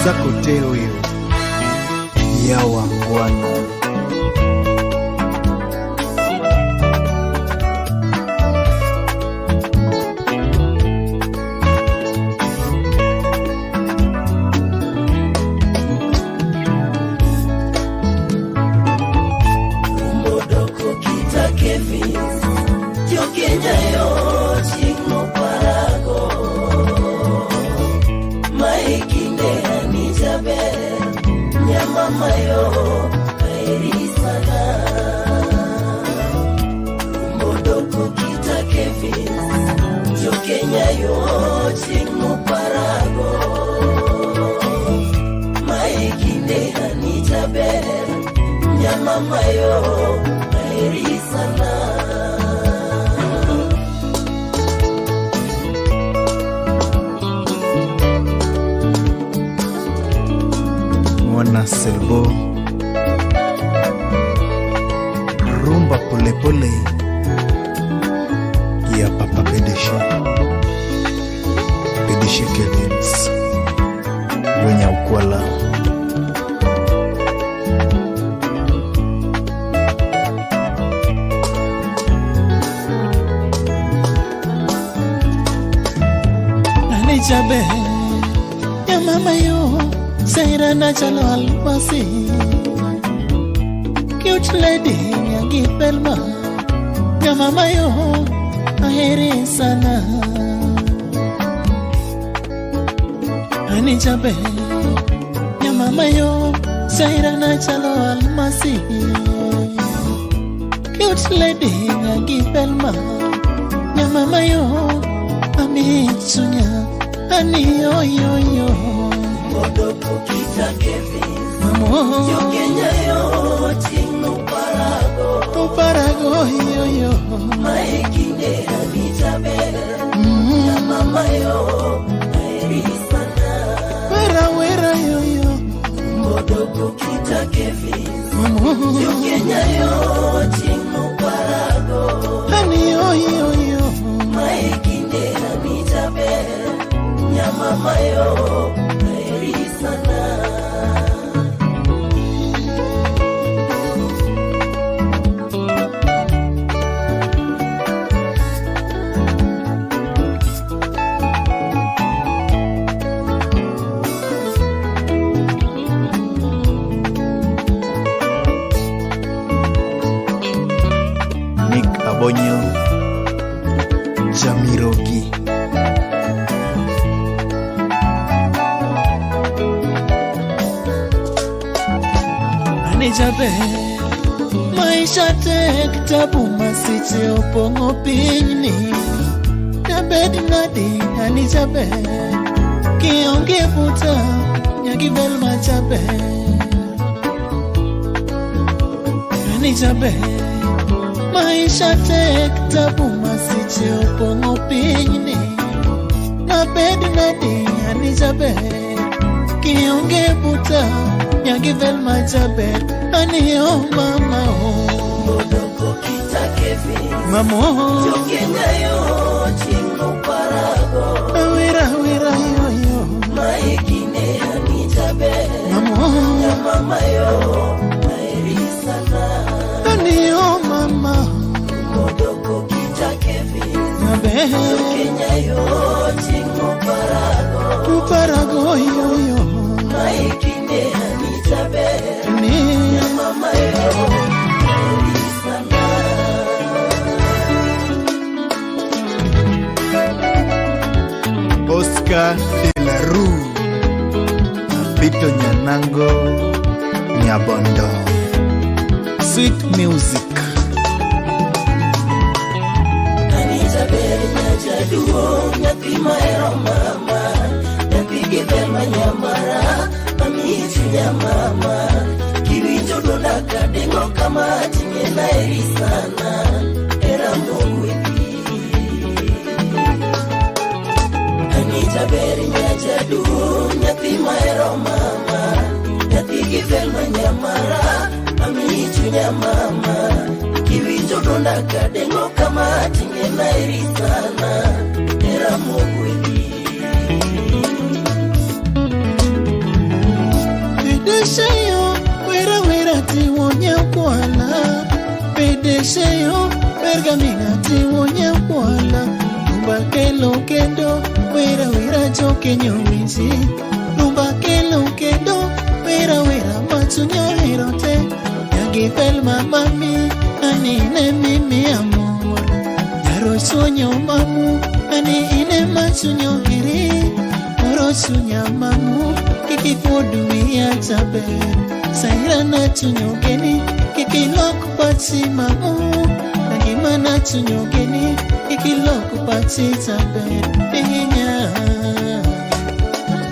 Eza kote oyo ya wangwana. Modoko kita Kevin Jokenya yo ching'o parago Maikinde Anita ber Nyamama yo aheri sana. Modoko kita Kevin Jokenya yo ching'o parago Maikinde Anita ber Nyamama yo aheri sana. Mwana Selbo, rumba polepole ya Papa PDG, PDG Kevins Wenya Ukwala. Anijabe ya mama yo Saira na chalo almasi. Cute lady nyangi pelma ya mama yo aheri sana. Anijabe ya mama yo Saira na chalo almasi. Cute lady nyangi pelma ya mama yo Amitsunya ani yo yo yo. Modoko kita Kevin Mamo Jokenya yo ching'o parago Uparago yo yo. Maikinde Anita ber Nyamama yo aheri sana. Wera wera yo yo. Modoko kita Kevin Mamo Jokenya yo ching'o parago ani yo yo yo. Maikinde Anita ber Nyamama yo aheri sana. Nick Abonyo, Jamirogi. Anijabe maisha tek tabu masiche opong'o pinyni. Dabed nadi anijabe kionge buta nyagi bel majabe. Anijabe maisha tek tabu masiche opong'o pinyni. Nabed nadi anijabe kionge buta nyagi bel majabe. Ani oh mama oh. Modoko kita Kevin Mamo Jokenya yo ching'o parago wera wera yo yo. Maikine Anita ber Mamo Nyamama yo aheri sana. ani oh mama Modoko kita Kevin abe Jokenya yo ching'o parago uparago yo yo. Maikinde Anita ber Ni Nyamama yo aheri sana. Oscar de la Rue, Vito Nyanango, Nyabondo. Sweet music. Anita ber nyajaduong' nyathi mahero mama nyathi gi ber manyamara amiyi chunya mama kiwinjo dwonda kadengo kama ting'e aheri sana hera mogwedhi. Anita ber nyajaduong' nyathi mahero mama nyathi gi ber manyamara amiyi chunya mama kiwinjo dwonda kadengo kama ting'e aheri sana hera mogwedhi. Bedesheyo wera wera tiwonya kwala. Bedesheyo bergamina tiwonya kwala. Rumba kelo kendo wera wera jokenyo winji. Rumba kelo kendo wera wera machunya herote. Nyagi pelma mami anine mimi amor. Nyaro mamu ani ine machunyo heri. Moro chunya mamu kiki kuod wiya jaber. Saira na chunyo geni kiki lok pachi mamu. Nangima na chunyo geni kiki lok pachi jaber. Pinya.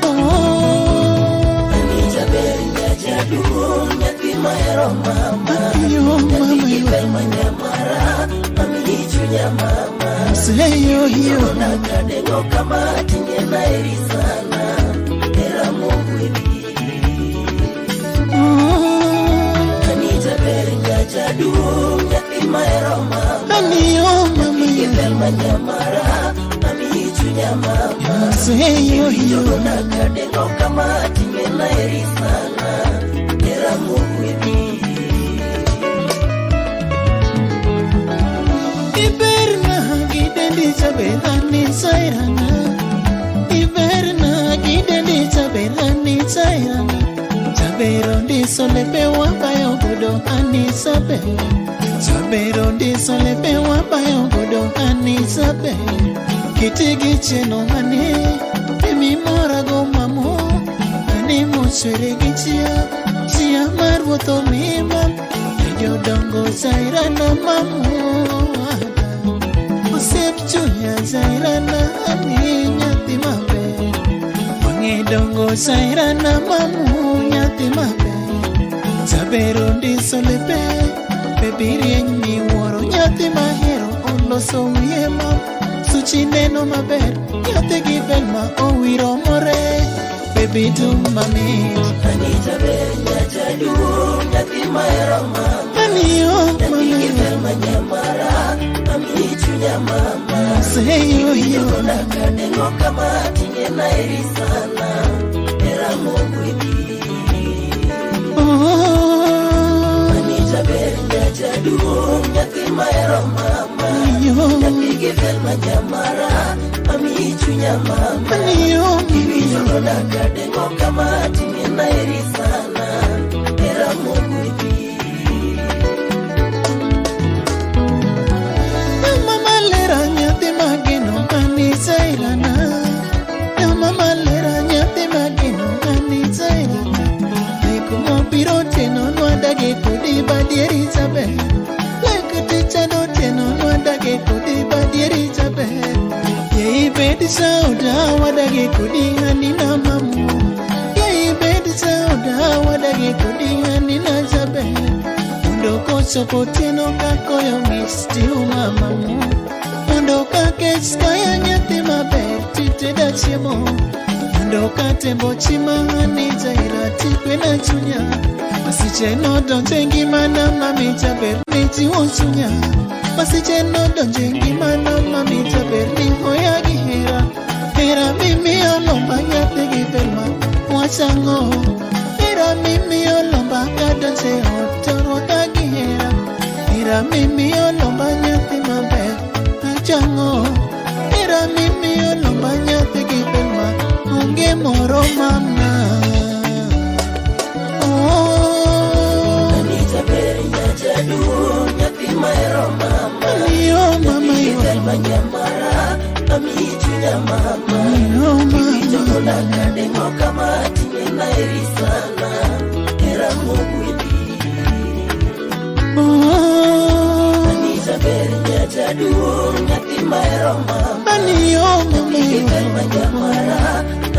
Oh. Anita ber nyajaduong' nyathi mahero mama. Yo Nyathi mama gi yo. Velma nyamara, amiyi chunya mama. Say yo yo. Nakadengo kama tingena eri sana, hera mogwedhi. Oh. Anita ber nyajaduong' nyathi mahero mama. Ani yo mama Nyathi gi yo. Velma nyamara, amiyi chunya mama. Say yo yo. Nakadengo kama tingena eri sana, hera mogwedhi. Iberna gidendi jaberani sairana. Iberna gidendi jaberani sairana. Jaberondi solepe wabayo godo ani sabe. Jaberondi solepe wabayo godo ani sabe. Kiti gi cheno mane emi mora go mamo. Ani mochwere gi chia chia mar wuotho mima. Jodongo sairana mamu. Osiep chunya sairana ani nyathi maber. Wang'e dongo sairana mamu nyathi maber. Jaber ondiso lepe, bebi rieny miwuoro nyathi mahero oloso wiye ma suchi neno maber nyathi gi Velma owiro more. Bebi dum mamit. Anita ber nyajaduong' nyathi mahero mama. Ani yo Nyathi gi mama. Velma nyamara, amiyi chunya mama. Say yo yo. Nakadengo kama tingena eri sana, hera mogwedhi. Oh. Anita ber nyajaduong' nyathi mahero mama. Yo. Nyathi gi Velma nyamara, amiyi chunya mama. Ani yo Iwinjo nakadengo kama tingena eri sana, hera mogwedhi. Mama lera nyathi mageno ani sairana. Mama lera nyathi mageno ani sairana. Lek mobiro teno nwadage kodi badieri jaber. Lek tichano teno nwadage kodi badieri jaber. Yei bed sauda wadage kodi anina mamu. Yei bed sauda wadage kodi anina jaber. Mondo kochopo otieno ka koyo ng'ich tiuma mamu. Mondo ka kech kaya nyathi maber titeda chiemo. Mondo ka tembo chima ani jaira tikwena chunya. Masiche nodonjo e ngimana mami jaber ni jiwo chunya. Masiche nodonjo e ngimana mami jaber ni hoya gi hera. Hera mimiyo lomba nyathi gi Velma wachang'o. Hera mimiyo lomba kadonjo e ot to rwaka gi hera. Hera mimiyo lomba nyathi maber achang'o. Hera mimiyo lomba nyathi gi Velma onge moro mamna. Oh. Anita ber nyajaduong' nyathi mahero mama. Yo mama Nyathi gi yo. Velma nyamara, amiyi chunya mama. Yo mama. Iwinjo nakadengo kama tingena eri sana, hera mogwedhi. Oh. Anita ber nyajaduong' nyathi mahero mama. Ani yo mama Nyathi gi yo. Velma nyamara,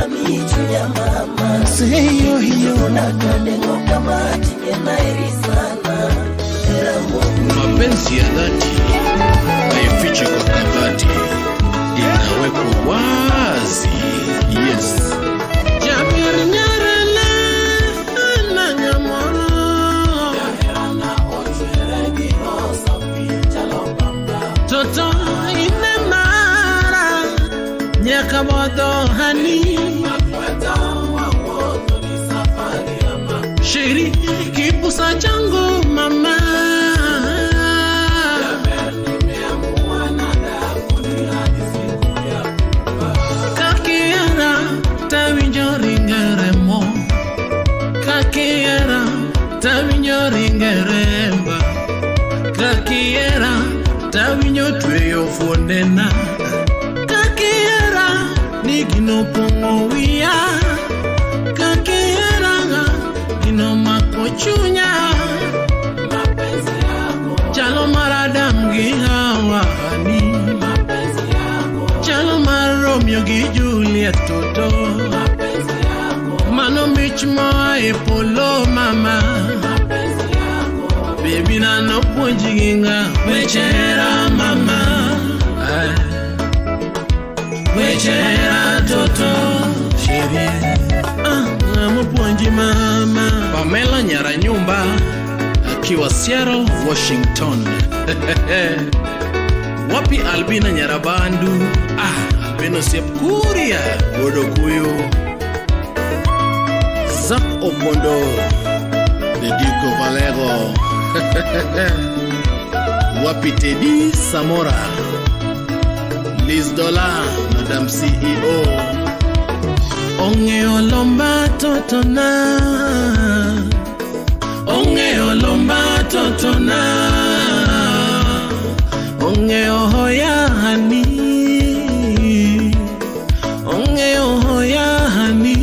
amiyi chunya mama. Say yo yo. Nakadengo kama tingena eri sana, hera mogwedhi. Mapenzi ya dhati haifichi kwa kabati, inawekwa wazi. Yes. Jaber nyarele na nyamoro. Toto ine mara nyaka bodho hani. Sheri kipusa changu mama. Kakiera tawinjo ringeremo. Kakiera tawinjo ringeremba. Kakiera tawinjo tweyo fuondena. Kakiera ni gino pong'o wiya. Kakiera gino mako chunya. Chalo mar Adam gi Hawa ni. Chalo mar Romeo gi Juliet toto. Mano mich moa e polo mama. Baby na nopuonji gi ng'a weche hera mama. Ay. Weche hera toto sherie. Ah, ng'ama mama. Pamela Nyaranyumba akiwa Seattle, Washington. Wapi Albina Nyarabandu? Ah, Albino osiep Kuria, wuod Okuyu. Zak Opondo, the Duke of Alego. Wapi Teddy Samora. Liz Dola, Madam CEO. Ong'eyo lomba toto na. Ong'eyo lomba toto na. Ong'eyo hoya hani. Ong'eyo hoya hani.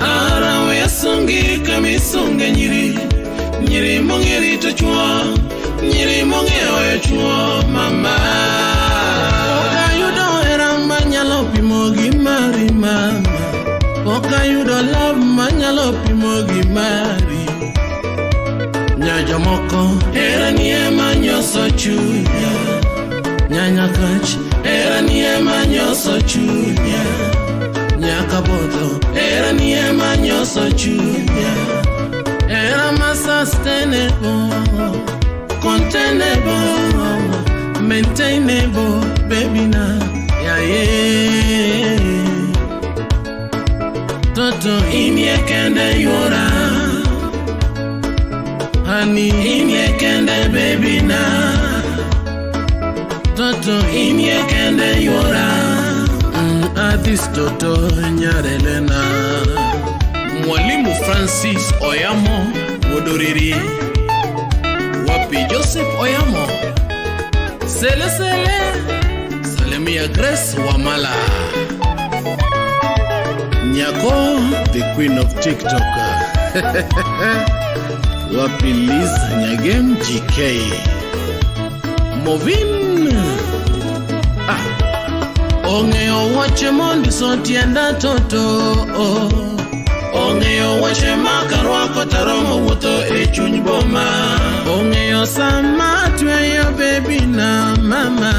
Arawe asungi kamisunge nyiri. Nyiri mong'e rito chuo. Nyiri mong'e hoyo chuo mama. Pok ayudo hera manyalo pimo gi mari mama. Pok ayudo love manyalo pimo gi mari. Nya jomoko hera ni ema nyoso chunya. Nyanyakach hera ni ema nyoso chunya. Nyakabodho hera ni ema nyoso chunya. Hera ma sustainable, containable, maintainable, baby na yeah, yeah. Toto inie kende yuora. Honey inie kende baby na. Toto inie kende yuora. Addis toto nyarelena. Mwalimu Francis Oyamo Wodoriri. Wapi Joseph Oyamo. Sele sele. Salimia Grace Wamala. Nyako, the queen of TikTok. Wapi Liz Nyagem GK. Movin. Ah. Ong'eyo wuoche mondiso tienda toto. Ong'eyo wuoche ma karwako taromo wuotho e chuny boma. Ong'eyo sama tweyo baby na mama.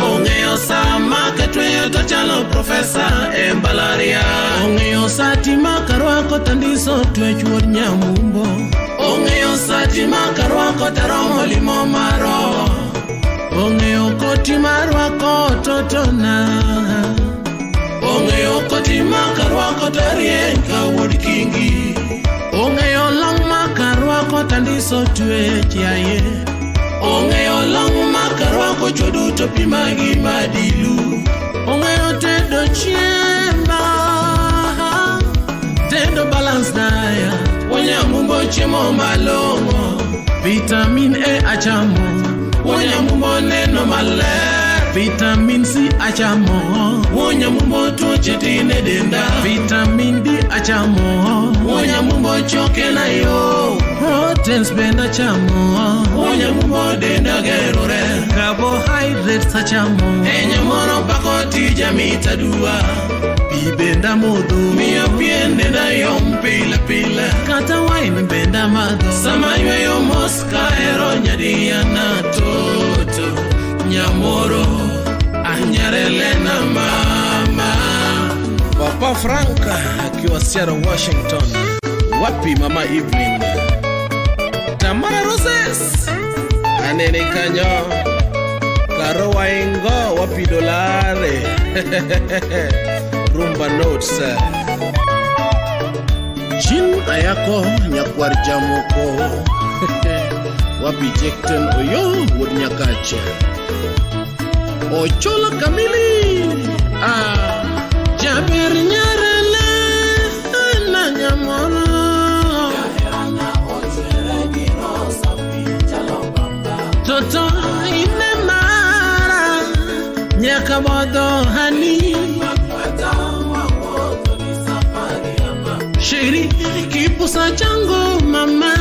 Ong'eyo sama katweyo to chalo profesa e mbalariany. Ong'eyo sati ma karwako tandiso twech wuod nyamumbo. Ong'eyo sati ma karwako taromo limo maro. Ong'eyo koti marwako totona. Ong'eyo koti ma karwako to rieny ka wuod kingi. Ong'eyo long ma karwako tandiso twech yaye. Ong'eyo long ma karwako chwo duto pima gi madilu. Ong'eyo tedo chiemba. Tedo balance diet. Wanyamumbo chiemo malong'o. Vitamin A achamo. Wanyamumbo neno maler. Vitamin C achamo. Wanyamumbo tuoche tin e denda. Vitamin D achamo. Wanyamumbo choke na yo. Proteins bende achamo. Wanyamumbo denda gerore. Carbohydrates achamo. E nyamoro pako tija mit aduwa. Pi bende amodho. Miyo pien denda yom pile pile. Kata wine bende amadho. Sama yweyo mos kahero nyadiana toto. Nyamoro anyarelena mama. Papa Frank akiwa Seattle, Washington. Wapi Mama Evelyn? Tamara Roses. Anene kanyo. Karo Waingo wapi dolare. Rumba Notes. Jean Ayako nyakwar Jamoko. Wapi Jekten Oyo wuod Nyakache. Ochola Kamili. Ah, Jaber Nyarele na Nyamoro. Toto ine mara nyaka bodho hani. Sheri kipusa changu mama.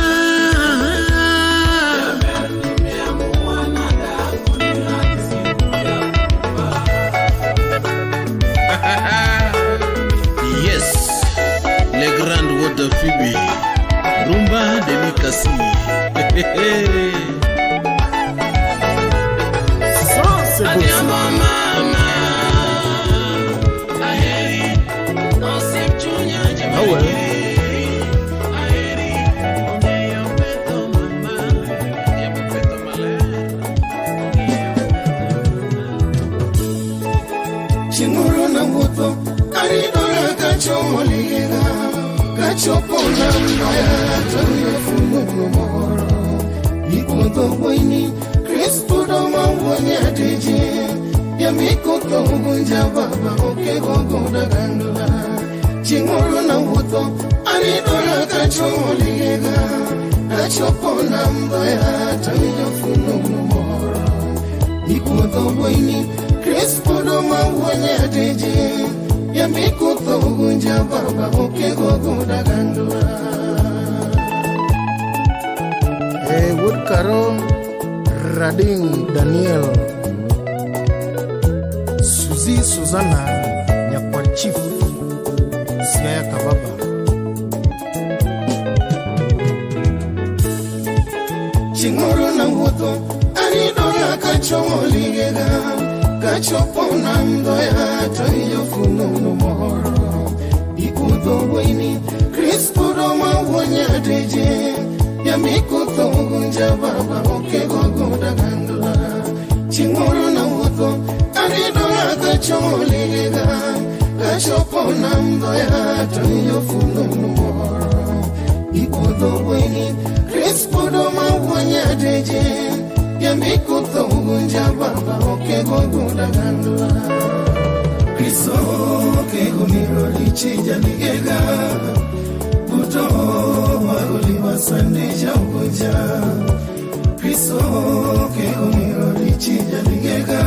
Yes, le grand water Phoebe, rumba delicacy. Ça, c'est beau. Adhiambo mama, aheri, osiep chunya Ah ouais. Aheri, ong'eyo petho mama, Adhiambo petho maler, ong'eyo petho. Ching'oro nawuotho aridora kachomo liga kachopo nambaya to fununu moro ikuodho wuoyini Crispudo mawuo nyatije yamikotho ugunja baba okego goda Ching'oro nawuotho aridora kachomo liga kachopo nambaya to fununu moro ikuodho wuoyini Crispudo mawuo nyatije yamikotho ugunja baba okego goda Eh, Wuod Karo Rading Daniel Suzy Susanna Nyakwar Chief Siaya Kababa Ching'oro nawuotho aridora kachomo ligega kachopo nam dhoya to ijo fununu moro ikuodho wuoyini Crispudo mawuo nyatije yamikotho ugunja baba okego goda gandula Ching'oro nawuotho aridora kachomo ligega kachopo nam dhoya to ijo fununu moro ikuodho wuoyini Crispudo mawuo nyatije yamikotho ugunja baba okego goda gandula Kristo kego miro lichija ligega buto magoli masandija ugunja Kristo kego miro lichija ligega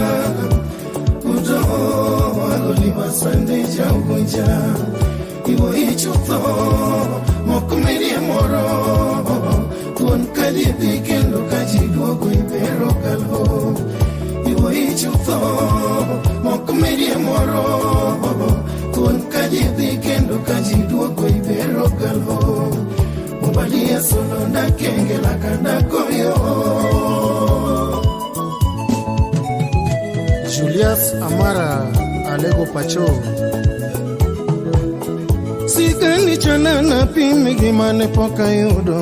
buto magoli masandija ugunja Iwo ichutho mokumerie moro thuon kaji dhi kendo kaji duogo ibero kalo Iwo ichutho mokumerie moro thuon kaji dhi kendo kaji duogo ibero kalo Mubalia solo ndakengela kanda koyo Julius Amara Alego Pacho Sigani chana na pime gima ne pok ayudo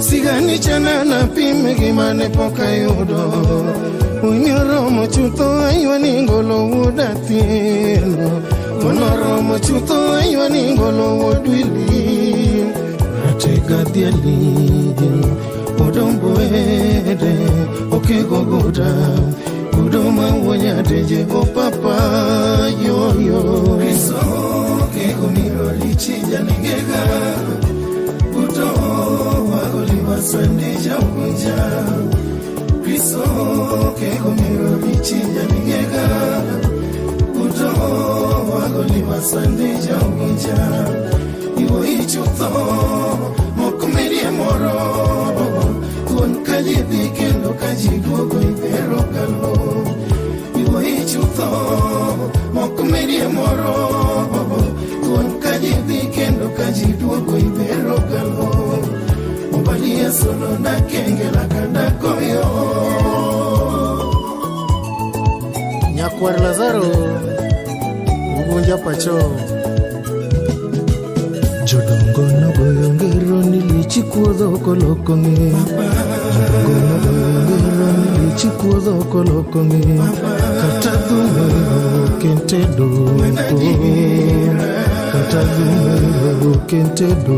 Sigani chana na pime gima ne pok ayudo Unyoromo chutho aywani ngolo wuod Atieno Onoromo chutho aywani ngolo wuod Wili Ratega dhiali Odombo ede Okego goda Gudo mawuo nyateje o papa yoyo Kristo kego miro lichija nigega Buto wagoli masandija ugunja Kristo kego miro lichija nigega Buto wagoli masandija ugunja Iwo ichutho mokumerie moro Thuon kaji dhi kendo kaji duogo ibero kalo Iwo ichutho mokumerie moro Thuon kaji dhi kendo kaji duogo ibero kalo Mubalia solo ndakengela kanda koyo Nyakwar Lazaro Ugunja Pacho Jodongo nogoyo ngero ni lich kuodho koloko ng'e Jodongo nogoyo ngero ni lich kuodho koloko ng'e Kata dhum ok en tedo. Kata dhumero kentedo.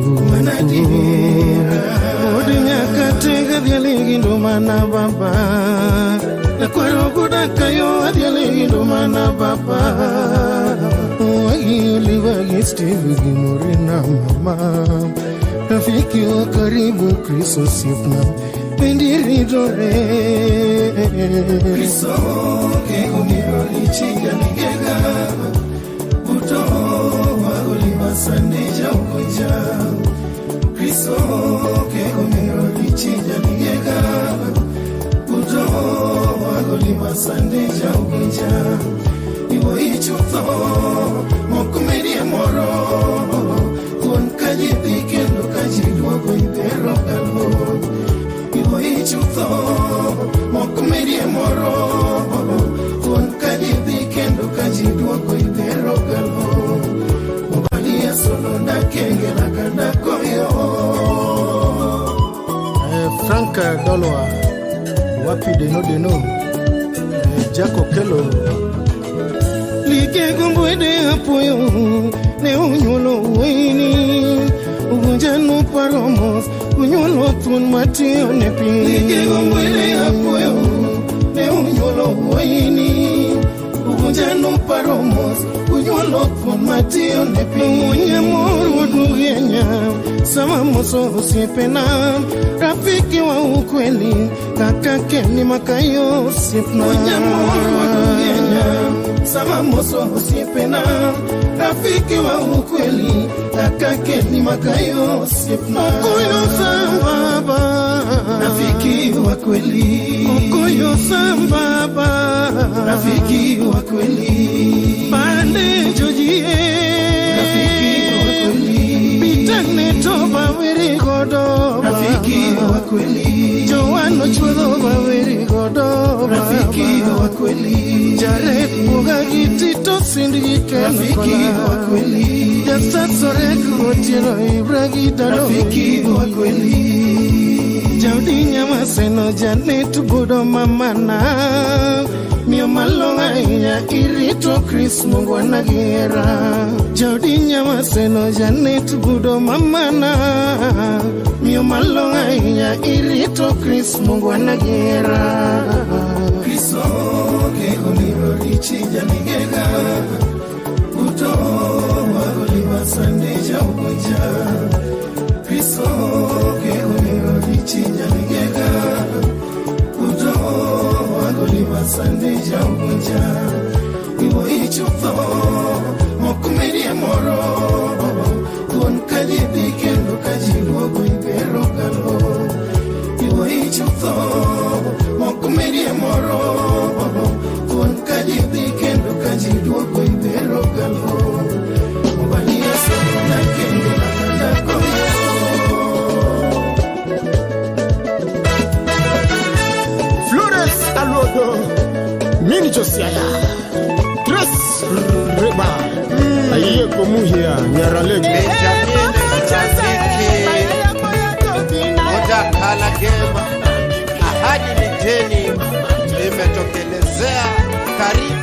Odi nyakatega dhiale gindo mana baba. Nakwaro kudakayo adhiale gindo mana baba. Wagi oliwagi Steve gimorena mama. Rafiki wa karibu Kristo sipna. Pendiridore. Kristo kegomiro lichinja nigega. Uto wagolima sandeja ukoja. Kristo kegomiro lichinja nigega. Uto wagolima sandeja ukoja. Iwo ichutho mokumerie moro. Thuon kaji dhi kendo kaji duogo ibero galo. Iwo ichutho mokumerie moro. Thuon kaji dhi kendo kaji duogo ibero galo. Obalia solo ndakengela kandakoyo. Frank Dolwa wapi deno deno. Jack Okello Lige gumbwede apoyo ne unyuolo wuoyini. Ugunjano paro mos unyuolo thuon matiyo ne piny. Lige gumbwede apoyo ne unyuolo wuoyini. Ugunjano paro mos unyuolo thuon matiyo ne piny. Unyamor wuod sama moso osiepena. Rafiki wa ukweli kaka Keni Makayo osiepna. Unyamor wuod sama moso osiepena. Rafiki wa ukweli kaka Keni Makayo osiepna. Okoyo sambaba. Rafiki wa kweli. Okoyo sambaba. Rafiki wa kweli. Pande jojie. Rafiki wa kweli. Bitane toba weri godo. Rafiki wa kweli. Joano chuodho ba weri godo. Rafiki wa kweli. Jared Buga gi Tito Sind gi Ken Rafiki wa kweli. Jasasore Otieno Ibra gi Dado. Rafiki wa kweli. Jaudi Nyamaseno Janet Budo mamana. Miyo malong'o ahinya irito Chris Mungu anagera. Jaudi Nyamaseno Janet Budo mamana. Miyo malong'o ahinya irito Chris Mungu anagera. Kristo kegomiro lichinja nigega. Uto wagolima sandeja ukoja. Kristo kegomiro lichinja nigega. Uto wagolima sandeja ukoja. Iwo ichutho mokumerie moro. Thuon kaji dhi kendo kaji duogo ibero galo. Iwo ichutho mokumerie moro. Thuon kaji dhi kendo kaji duogo ibero galo. Obalia solo nakengela kandakoyo. Flores Alodo Mini Josiah Tres Reba Ayeko Muhia Nyaralege Benjamin Sadiki Otakala Gema, ahadi ni deni limetokelezea karibu.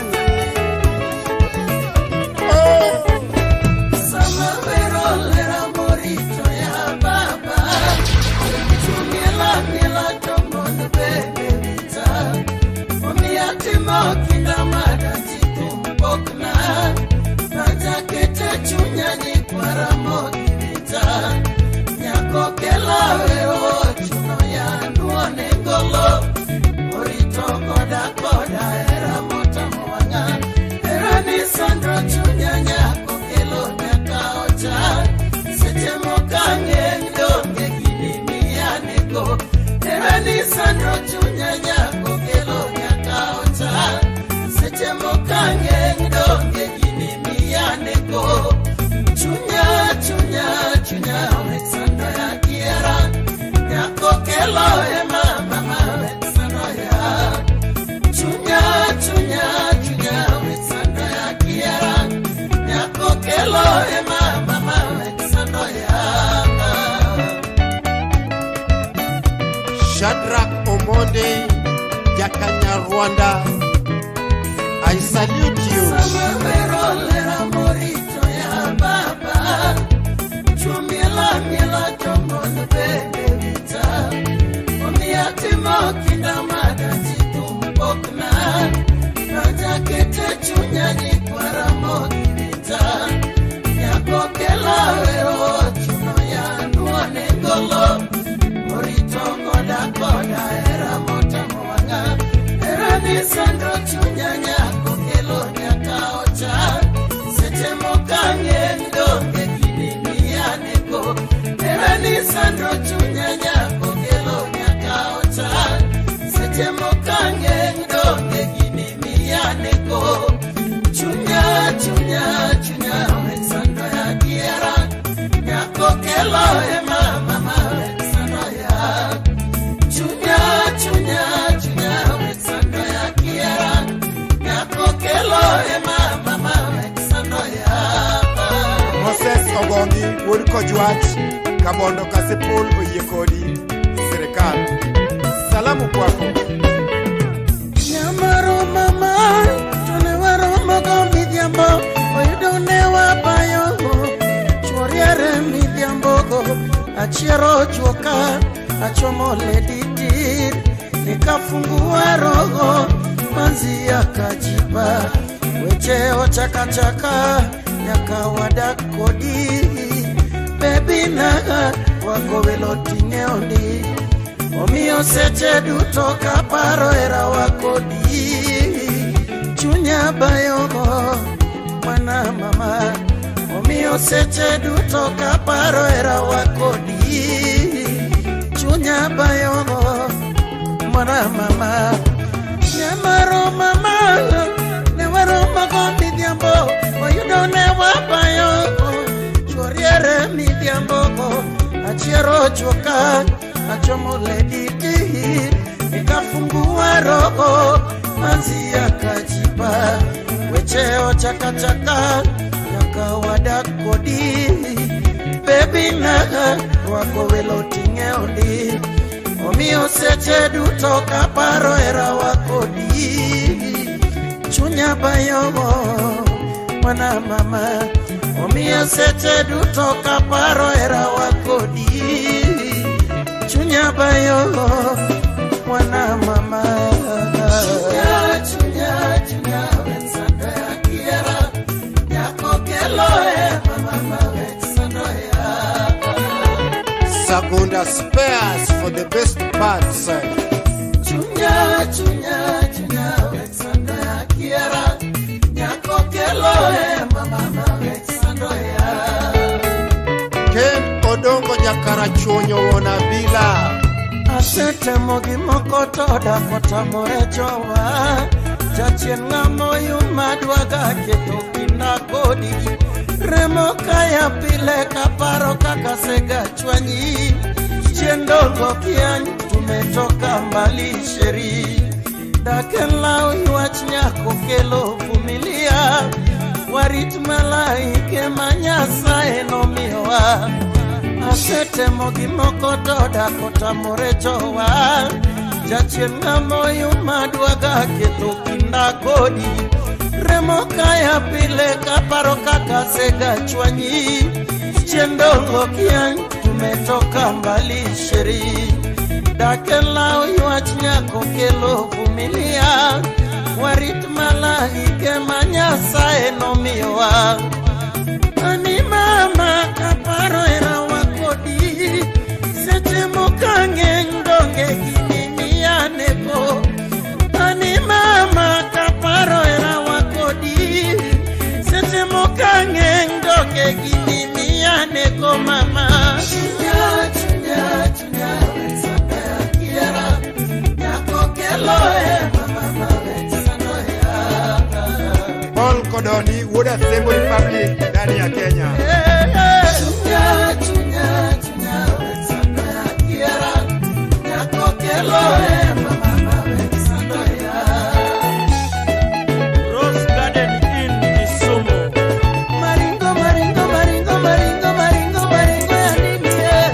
Shadrach Omonde Jakanya Rwanda, I salute you. bende rita. Omiyo atimo kinda madachi thum pokna. Donja kete chunya nyikwara mogi rita. Nyako kela wero chuno ya nuone golo. Orito koda koda era motamo wang'a. Era ni sando chunya nyako kelo nyaka ocha. Seche mokang'eny donge gini miyaneko. Era ni sando chunya nyako kelo nyaka ocha. Seche mokang'eny donge gini miyaneko. Chunya, chunya, chunya wek sando ya diera. Nyako kelo e mama ma wek sando ya. Chunya, chunya, chunya wek sando ya kiera. Nyako kelo e mama ma wek sando ya. Moses Ogongi wuod Kojwach Kabondo Kasipul oyie kodi sirikal. Salamu kwako. Nyamaro mama, to ne waromo go midhiambo, oyudo ne wabayo, chuoriere midhiambo go, achiero juoka, achomo ledi tir, nikafungua roho, manzi akajipa, weche ochakachaka, nyaka wadak kodi, bebi na wako welo ting'eoni. Omiyo seche duto kaparo herawa kodi. Chunya bayogo mwana mama. Omiyo seche duto kaparo herawa kodi. Chunya bayogo mwana mama. Nyamaro mama ne waromo go midhiambo. Oyudo ne wabayo chuoriere midhiambo go. Achiero chuoka achomo ledi tir, nikafungua roho manzi akajipa, weche ochakachaka nyaka wadak kodi, bebi na rwako welo ting'eoni, omiyo seche duto kaparo herawa kodi, chunya bayogo mwana mama, omiyo seche duto kaparo herawa kodi. Chunya bayo mwana mama. Chunya, chunya, chunya wek sando ya kiera. Nyako kelo e mama ma wek sando ya. Sagunda spares for the best parts. Chunya, chunya, chunya wek sando ya kiera. Nyako kelo e mama ma wek sando ya. Ken Odongo Jakarachuonyo wuon Abila. Asetemo gimoko to dak otamore jowa. Jachien ng'amo yuma dwaga keto kinda kodi. Remo kaya pile kaparo kaka sega chwanyi. Chien dongo kiany tumetoka mbali sheri. Dak en law ywach nyako kelo vumilia. Warit malaike ma Nyasaye nomiyowa. Asetemo gimoko to dak otamore jowa. Jachien ng'amo yuma dwaga ketho kinda kodi. Remo kaya pile kaparo kaka sega chwanyi. Chien dongo kiany tumetoka mbali sheri. Dak en law ywach nyako kelo vumilia. Warit malaike ma Nyasaye nomiyowa. Ani mama kaparo herawa kodi. Seche mokang'eny donge gini miyaneko. Ani mama kaparo herawa kodi. Seche mokang'eny donge gini miyaneko mama. Chunya, chunya, chunya wek sando ya kiera. Nyako kelo e mama ma wek sando ya. Paul Kodoni wuod Asembo Republic ndani ya Kenya. Chunya, chunya, chunya wek sando ya kiera. Nyako kelo e mama ma wek sando ya. Rose Garden Inn Kisumu. Maringo, maringo, maringo, maringo, maringo, maringo ya nini eh?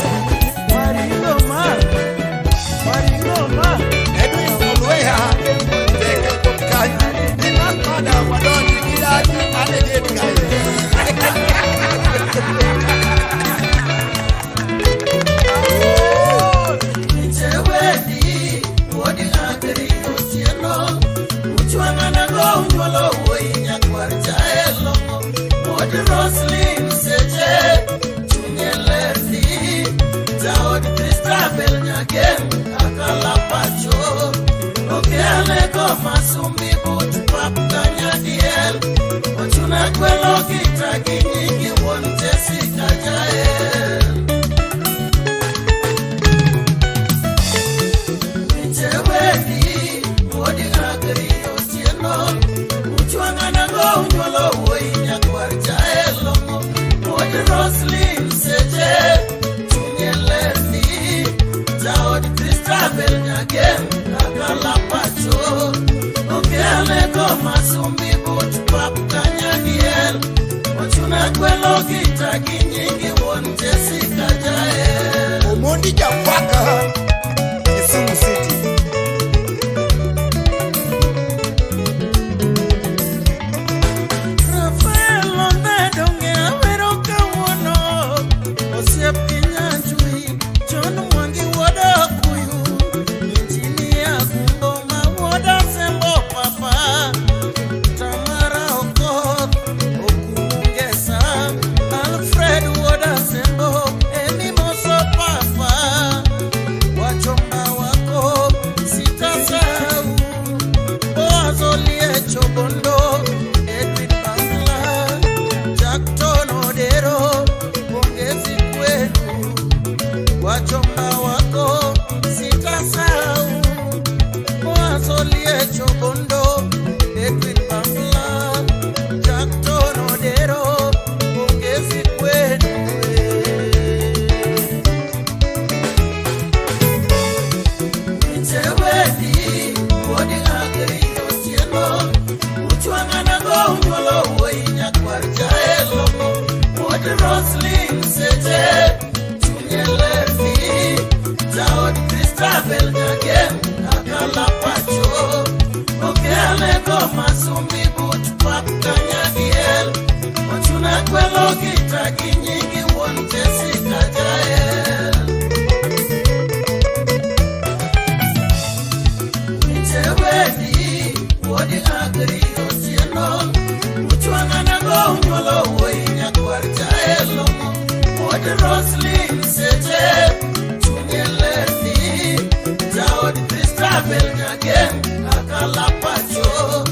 Maringo ma, maringo ma. Edwin Olweya teke kuom kanyo. Imak koda wadonji gi daji ane gate kae. Agri Otieno Uchwang'anago unyuolo wuoyi nyakwar jaelo Wuod Roslin Seche chunye ler ndi Jaod Christabel Nyagen akala pacho Okelego masumbi but pap kanyadiel Ochuna kwelo kita gi nyingi wuon Jessica Jael Winjeweni wuod Agri Otieno Uchwang'anago unyuolo wuoyi nyakwar jaelo Wuod Roslin Seche chunye ler ndi Jaod Christabel Nyagen akala pacho Okelego masumbi but pap kanyadiel Ochuna kwelo kita gi nyingi wuon Jessica Jael Omondi Jafaka, Kisumu City. Rafael Ondedo ng'e awero kawuono osiep Kinyanjui John Mwangi wuod Okuyu Injinia Gumbo ma wuod Asembo papa Tamara Okoth Okumungesa Alfred wuod Asembo Emimoso papa Wachomba wako sitasahau Boaz Oliecho Bondo, Edwin Bangla, Jackton Odero, pongezi kwenu. Wachomba wako sitasahau. Boaz Oliecho Bondo, Edwin Bangla, Jackton Odero, pongezi kwenu. Winjeweni wuod Agri Otieno Uchwang'anago unyuolo wuoyi nyakwar jaelo Wuod Roslin Seche chunye ler ndi Jaod Christabel Nyagen akala pacho Okelego masumbi but pap kanyadiel Ochuna kwelo kita gi nyingi wuon Jessica Jael Winjeweni wuod Agri Otieno Uchwang'anago unyuolo wuoyi nyakwar jaelo Wuod Roslin Seche chunye ler ndi Jaod Christabel Nyagen akala pacho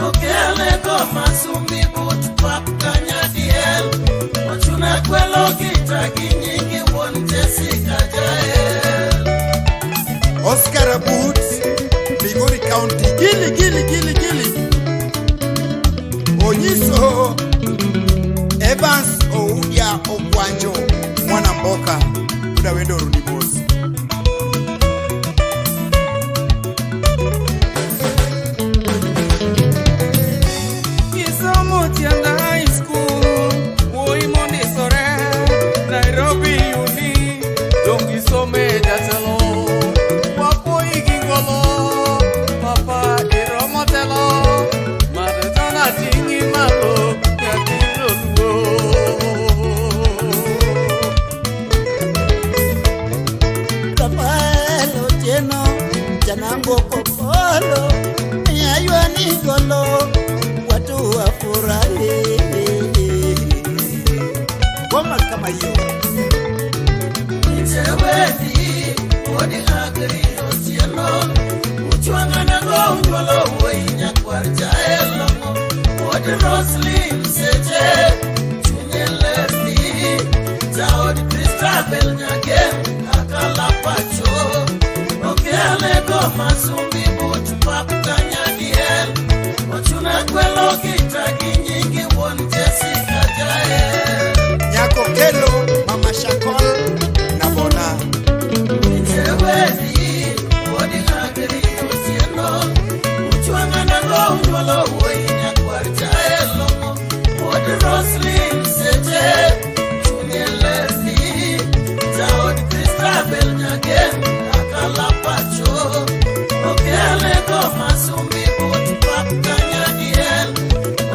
Okelego masumbi but pap kanyadiel Ochuna kwelo kita gi nyingi wuon Jessica Jael Oscar Abut, Migori County. Gili, gili, gili, gili. Onyiso Evans Oudia Okwanjo, mwana mboka. Uda wendo oruni mos. Kisomo Tianda High School, wuoyi mondisore, Nairobi Uni, dong' isome jatelo, wapuoyi gi ngolo, papa iromo telo, madetana ting'i malo, nyathi dholuo. Rafael Otieno, Janambo Kopolo, Nyaywa Nigolo, watu wafurahi. Ngoma kama hiyo. Winjeweni wuod Agri Otieno Uchwang'anago unyuolo wuoyi nyakwar jaelo Wuod Roslin Seche chunye ler ndi Jaod Christabel Nyagen akala pacho Okelego masumbi but pap kanyadiel Ochuna kwelo kita gi nyingi wuon Jessica Jael Nyako Kelo, Mama Shakol, Nabona. Winjeweni wuod Agri Otieno Uchwang'anago unyuolo wuoyi nyakwar jaelo Wuod Roslin Seche chunye ler ndi Jaod Christabel Nyagen akala pacho Okelego masumbi but pap kanyadiel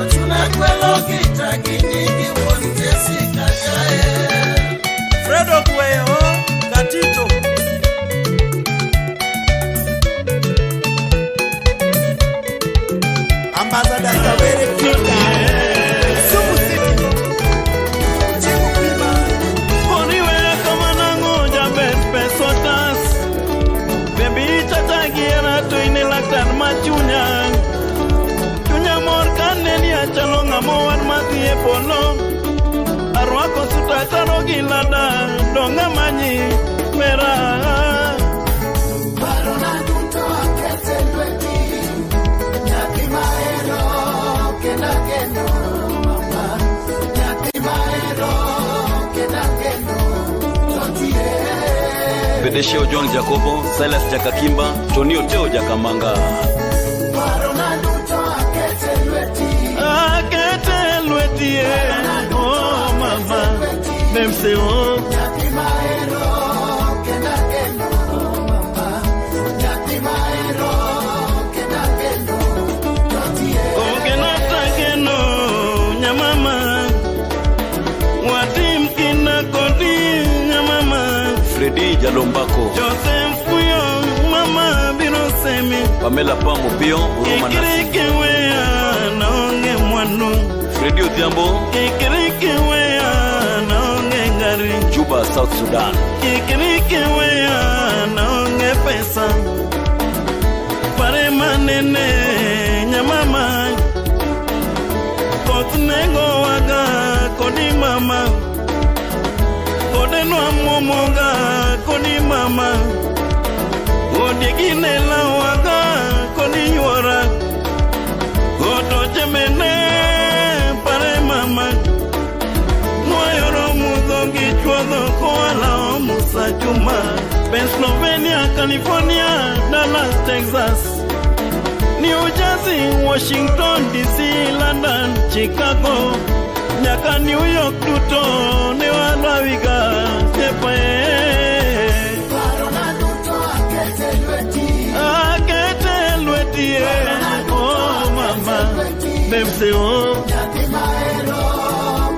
Ochuna kwelo kita gi nyingi wuon Jessica Jael Fred Ogweyo, Katito. gilada donga manyi mera. Parona duto akete lweti, nyathi mahero kendo ageno mama, nyathi mahero kendo ageno totie. Bedeshe Ojwang Jacobo, Silas Jakakimba, Tony Oteo Jakamanga. Parona duto akete lweti, Akete lweti, oh mama, memse oh. Nyathi mahero kendo ageno mama, nyathi mahero kendo ageno totie. Ogenata geno nyamama, watim kinda kodi nyamama. Fredi Jalombako, Joseph Kuyo mama biro semi. Pamela Pamo Pio, Huruma Nasi. Kikiriki wea naonge mwandu. Fredi Odhiambo, Kikiriki wea naonge gari. Juba, South Sudan. Kikiriki wea naonge pesa. Pare manene nyamama. Koth nego waga kodi mama. Kode nwamuomoga kodi mama. Odiegi ne lawaga kodi yuora. Otoche mene pare mama. Nwayoro mudho gi chuodho koa Musa Juma. Pennsylvania, California, Dallas, Texas, New Jersey, Washington DC, London, Chicago, nyaka New York duto ne walwawiga sepe. Parona duto akete lweti, Akete lweti, oh mama, memse oh. Nyathi mahero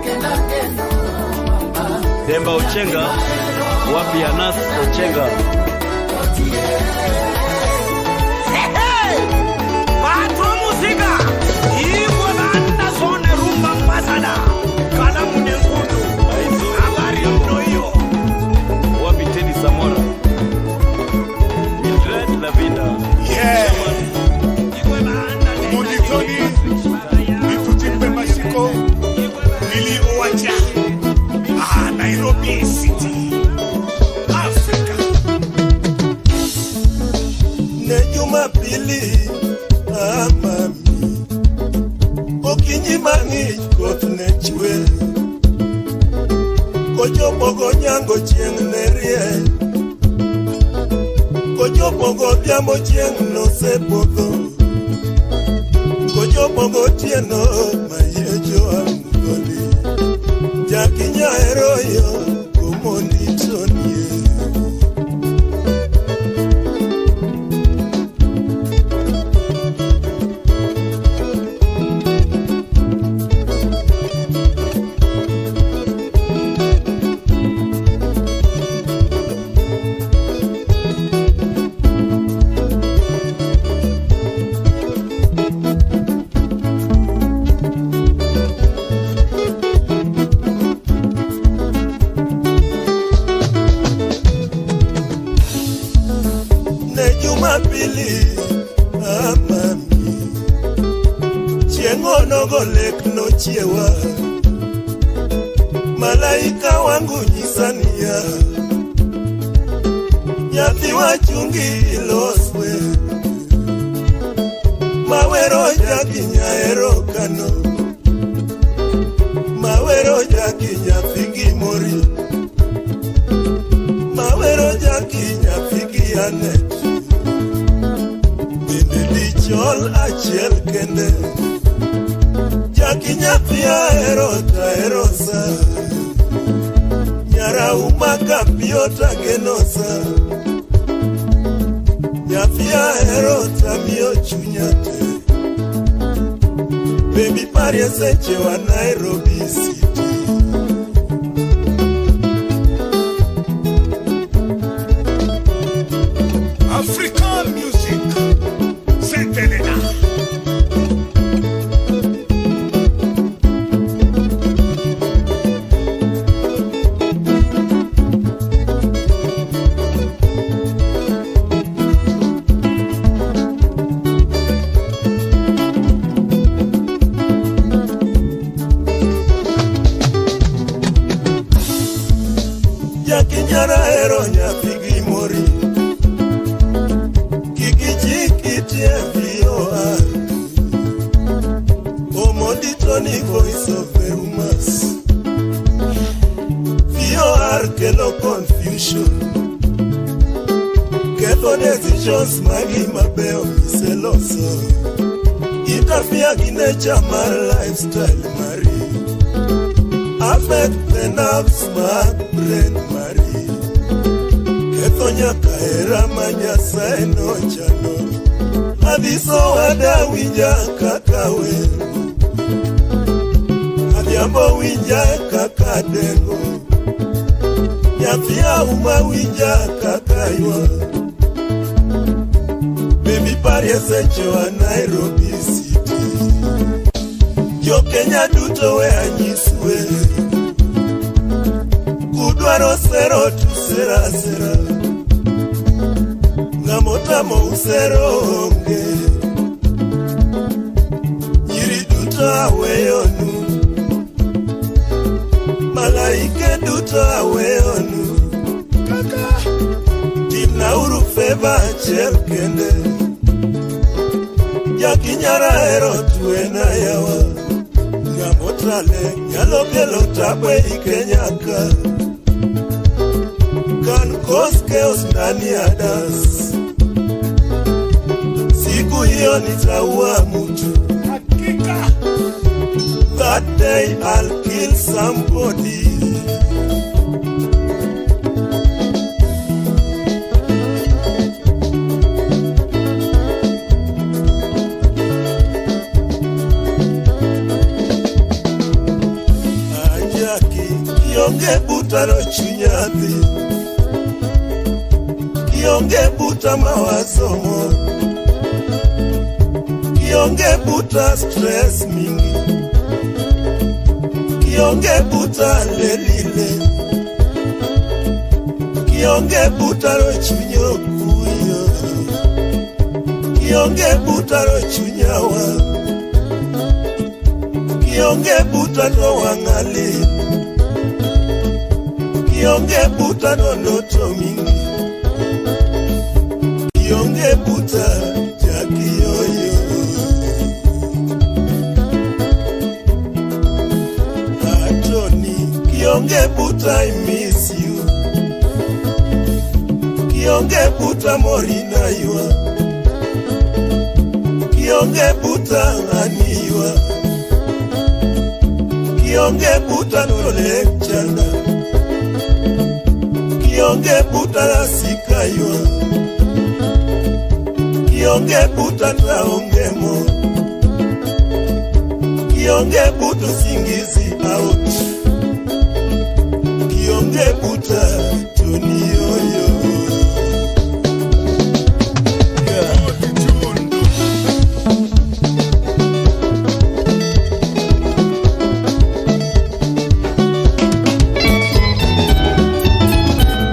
kendo ageno mama, Demba Ochenga, wapi Anas Ochenga. Patro Musica, Igwe Banda Zone Rumba Ambassador, Kalamu Nyekundu, habari ndo hiyo. Wapi Teddy Samora, Mildred Lavinda. Yeah. Monitoni, Mitutimbe Mashiko, Lili Owacha, Nairobi City, Africa. Ne Jumapili amami, okinyi mang'ich koth ne chwe, kochopo godhiambo chieng' ne rieny, kochopo godhiambo chieng' nosepodho, kochopo gotieno mayiecho amgoli, Jaki nyahero yo kumonitonie. Ne Jumapili amami, chieng' onogo lek nochiewa, malaika wangu nyisa niya, nyathi wachungi iloswe, mawero jaki nyahero kano, mawero jaki nyathi gimori, mawero jaki nyathi gi Anet. Bende dichol achiel kende, Jaki nyathi ahero tahero sa, nyarauma kapiyo tageno sa, nyathi ahero tamiyo chunya te, Baby parie seche wa Nairobi City. African music, Saint Helena. e VOR. Omondi Tony voice of the rumors. VOR kelo confusion. Ketho decisions magi mabeyo miseloso. Interfere gi nature mar lifestyle mari. Affect the nerves mag brain mari. Ketho nyaka hera ma Nyasaye nochano. Adhiso wada winja kaka wer. Adhiambo winja kaka dengo. Nyathi auma winja kaka ywak. Baby parie seche wa Nairobi City. Jo Kenya duto we anyiswe. Kudwaro sero tu sera sera. Ng'amotamo usero onge. Nyiri duto aweyonu. Malaike duto aweyonu. Timnauru favor achiel kende. Jakinyara hero tuena yawa. Ng'amotale nyalo kelo tabu ei Kenya ka. Can cause chaos ndani ya das. Siku hiyo nitaua mtu. That day I'll kill somebody. Anjaki, kionge buta no chunya dhi. Kionge buta mawazo mo. Kionge buta stress mingi. Kionge buta lelile. Kionge buta ro chunyo kuyo. Kionge buta ro chunyawa. Kionge buta no wangali. Kionge buta no ndoto mingi. Kionge buta jakiyoyo. Atoni, kionge buta I miss you. Kionge buta morina yua. Kionge buta aniwa. Kionge buta nole chanda. Kionge buta lasika yua. Kionge buta taonge mo. Kionge buta singizi out. Kionge buta Tony yoyo.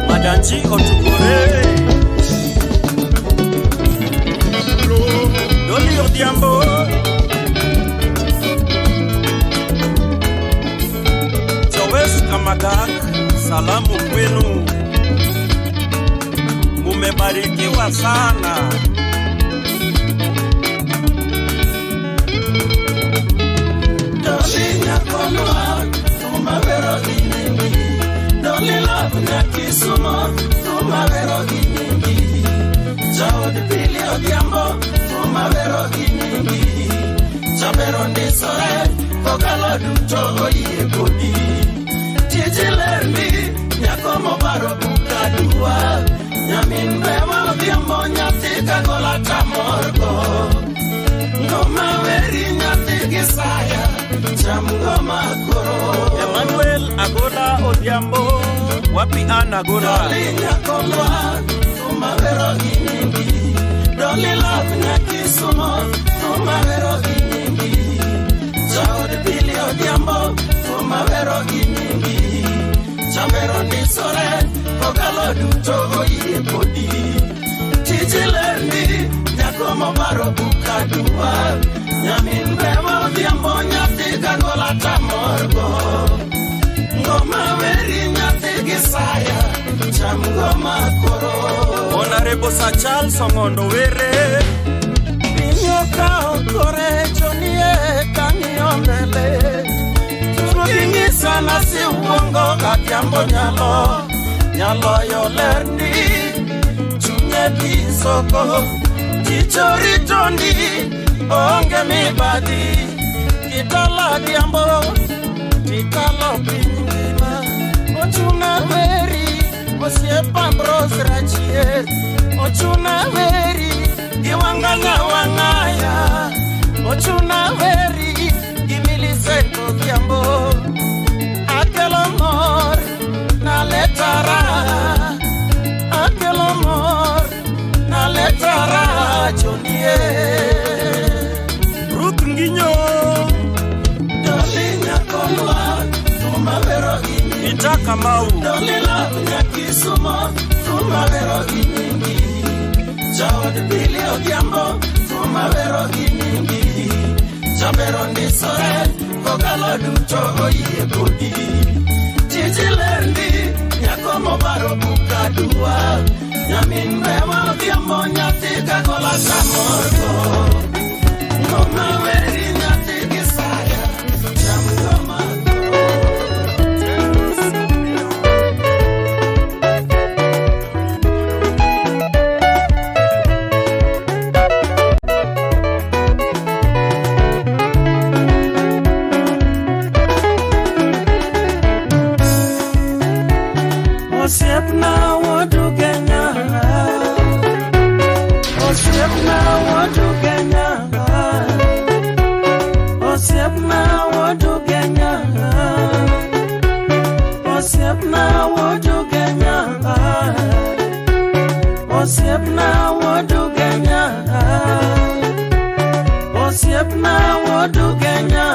Madanji Otukore. Doli Odhiambo. Joyce Kamadak, salamu kwenu. Mumebarikiwa sana. Doli nyakolwa, tumawero gi nyingi. Doli love nyakisumo, tumawero gi nyingi. Jaod Pili Odhiambo, tumawero gi nyingi. Jabero ndisore, kokalo duto oyie kodi. Tiji ler ndi, nyako mobaro buka dua. Nyamin bewa Odhiambo, nyathi kagola tamorgo. Ngoma weri nyathi gi saya, cham ngoma koro. Emmanuel Agola Odhiambo, wapi an Agola? Doli nyakolwa, tumawero gi nyingi. Doli love nyakisumo, tumawero gi nyingi. Jaod Pili Odhiambo, tumawero gi nyingi. Jamero ndisore, kokalo duto oyie kodi. Tiji ler ndi, nyako mobaro buka dua. Nyamin bewa Odhiambo, nyathi kagola tamorgo. Ngoma weri nyathi gi saya, cham ngoma koro. Honorable Sir Charles Ong'ondo Were. Nyasi uongo Adhiambo nyalo nyaloyo lerni chunye kisoko chichorito ndi onge mibadhi kitalo Adhiambo tikalo piny ngima ochuna weri osiepa Ambrose Rachier ochuna weri gi Wanganya Wang'aya ochuna weri gi Millicent Odhiambo akelo mor naleta raha akelo mor naleta raha chonie Ruth Nginyo Doli nyakolwa thuma wero gi nyingi Itaka Mau Doli love nyakisumo thuma wero gi nyingi Jaod Billy Odhiambo thuma wero gi nyingi Jabero ndisore kokalo duto oyie kodi Tiji lerndi nyako mobaro buka dua Nyamin bewa Odhiambo nyathi kagola kamorgo Ngoma weri nyathi gisaya cham ngoma. Osiepna wuod Ugenya, osiepna wuod Ugenya, osiepna wuod Ugenya, osiepna wuod Ugenya, osiepna wuod Ugenya, osiepna wuod Ugenya.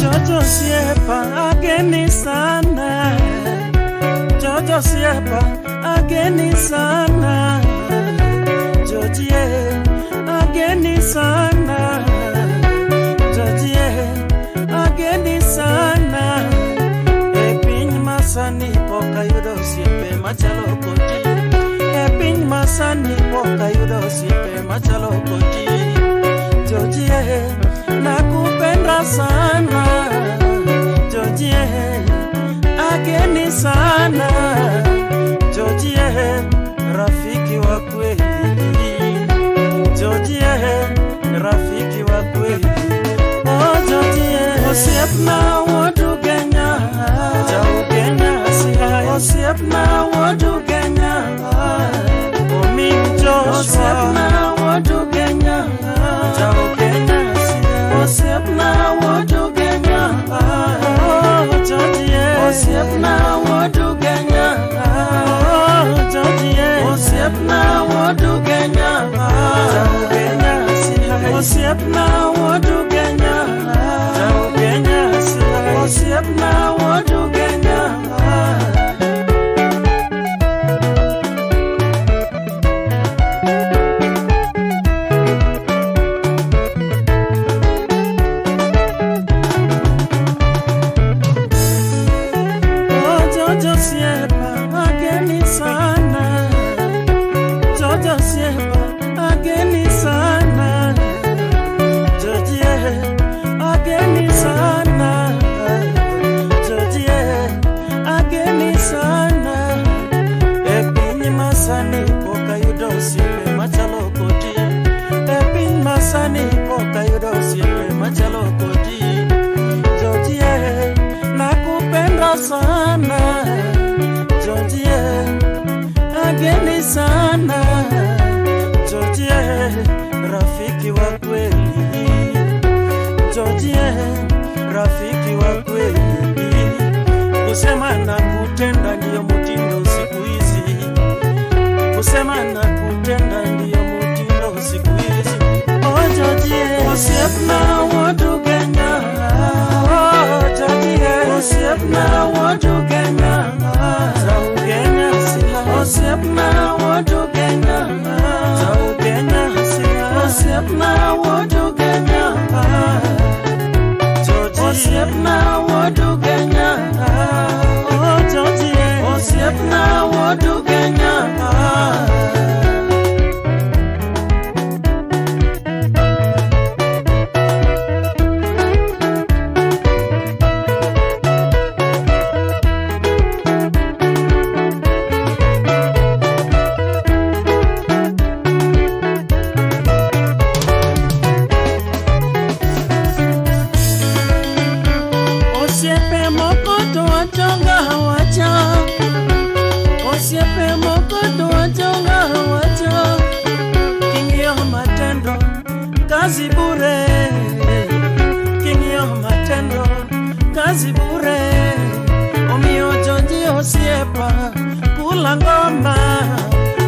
Jojo osiepa ageni sana, Jojo osiepa ageni sana, Jojie ageni sana, Jojie ageni sana. E piny masani pok ayudo osiepe machalo kodi, e piny masani pok ayudo osiepe machalo kodi. Jojie nakupenda sana, Jojie ageni sana, Jojie rafiki wa kweli, Jojie rafiki wa kweli. Oh Jojie, osiepna wuod Ugenya, ja Ugenya siaya, osiepna wuod Ugenya, omin Joshua, osiepna wuod Ugenya, ja Ugenya siaya, osiepna wuod Ugenya, oh Jojie, osiepna wuod Ugenya, oh Jojie, osiepna wuod Ugenya, ja Ugenya siaya, osiepna wuod Ugenya, ja Ugenya siaya, osiepna wuod Ugenya. Oh, Jojo osiepa ageni sana, Jojo osiepa ageni sana, Jojie ageni sana, Jojie ageni sana. E piny masani pok ayudo osiepe machalo kodi, e piny masani pok ayudo osiepe machalo kodi. Jojie nakupenda sana, Jojie ageni sana, Jojie rafiki wa kweli, Jojie rafiki wa kweli. Kusema na kutenda ndiyo mtindo siku hizi, kusema na kutenda ndiyo mtindo siku hizi. Oh Jojie, osiepna wuod Ugenya, oh Jojie, osiepna wuod Ugenya, ja Ugenya siaya, osiepna wuod Ugenya, ja Ugenya siaya, osiepna wuod Ugenya, Jojie, osiepna wuod Ugenya, oh Jojie, osiepna wuod Ugenya. Kula ngoma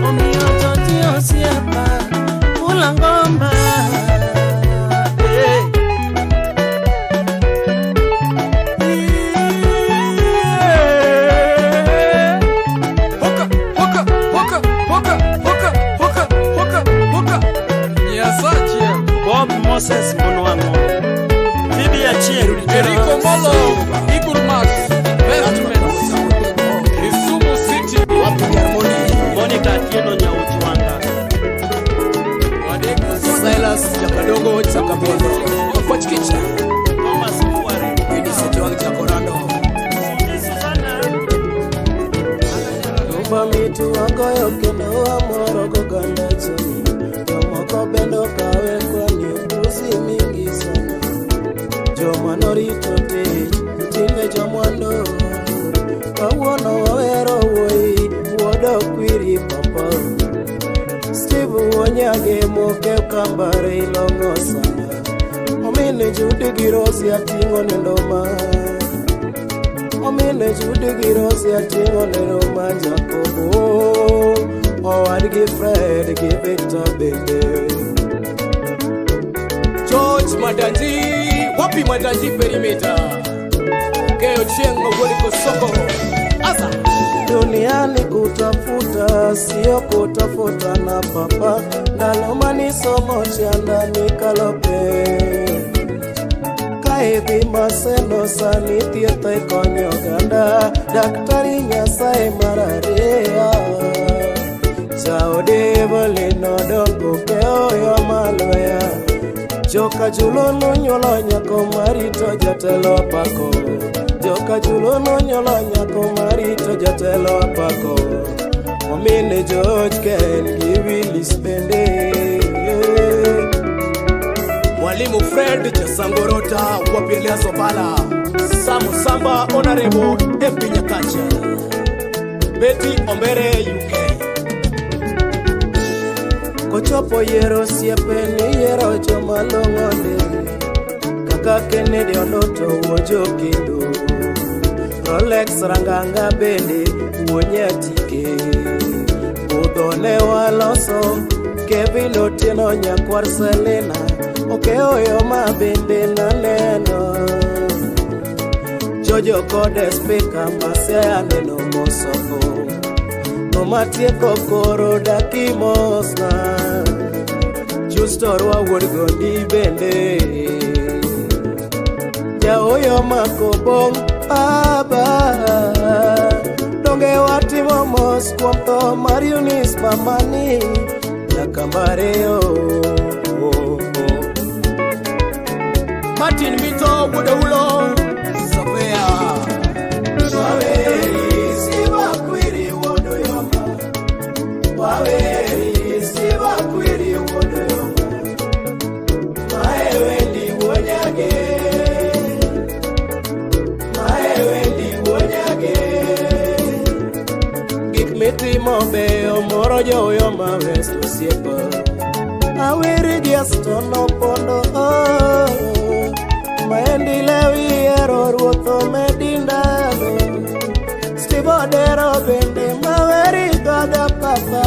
omiyo Jonji osiepa kula ngoma hey. Hoka, hoka, hoka, hoka, hoka, hoka, hoka, hoka. Nyasache. Bob Moses Monwang'o Phoebe Achieng Eriko Molo, Eagle Max, Investments, Kisumu City. Monica Atieno Nyauchwanga Silas Jakadongo Chakabondo Okwach Kicha Thomas Kuare Edison Wang Chakorando Rumba mitu wagoyo kendo wamoro goganda choni Jomoko bende okawe kwani upuzi mingi sana Joma norito tich tinde jomwando Kawuono wawero wuoyi wuod Okwiri papa Steve Wonyage moke kambare ilong'o sana Omine Judy gi Rosie ating'o nindo ma Omine Judy gi Rosie ating'o nindo ma Jakobo owadgi Fred gi Victor bende George Madanji wapi Madanji perimeter Keo Chieng' Ogoli Kosoko Asa Duniani kutafuta sio kutafuta na papa ndalo manisomo chanda nikalope kaidhi maseno sani thieth e konyo oganda daktari nyasaye mar ariyo jaode Evelyn odongo keoyo malweya joka chulo nonyuolo nyako marito jatelo apako joka chulo nonyuolo nyako marito jatelo apako omine George Ken gi Willis bende Mwalimu Fred Chasangorota wapi Elias Obala Samu Samba Honorable MP Nyakacha Betty Ombere UK Kochopo yiero osiepe ni yiero joma long'o ndi kaka Kennedy Onoto wuo Jokindo Rolex Ranganga bende wuo Nyatike Budho ne waloso Kevin Otieno nyakwar Selina Okeoyo ma bende naneno Jojo kode spika Masiaya neno mosoko Nomatieko koro dakimosna Justo Rwa wuod Gondi bende Jaoyo mako bong baba Donge watimo mos kuom tho mar Eunice mamani Nyakambare oh. Martin Mito Wodeulo Sofia Waweri sibakwiri wodoyoma Waweri sibakwiri wodoyoma Maewendi wonyage Maewendi wonyage Gik mitimo beyo moro joyoma west osiepa Awiri gi Aston Opondo oh. Maendi lewi ero ruoth omedi ndalo Steve Odero bende maweri godo papa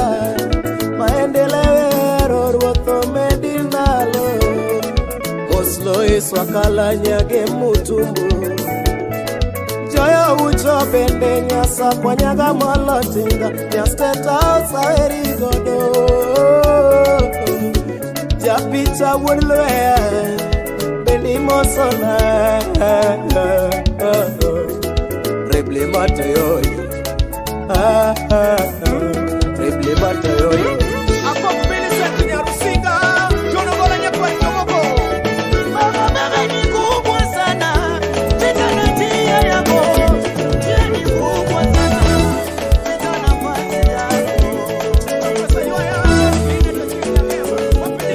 Maendi lewi ero ruoth omedi ndalo Oslo Iswakala nyage mutumbu Joyo ucho bende nyasa kwa nyaga molotinga Nya State House aweri godo Japicha wuod Lweya bende imosona Reble matayoyo Reble matayoyo Akok Millicent Nyarusinga John Ogola Nyakwar Jomoko Baba baba ni kubwa sana pita na njia yako njia ni kubwa sana pita nafasi yako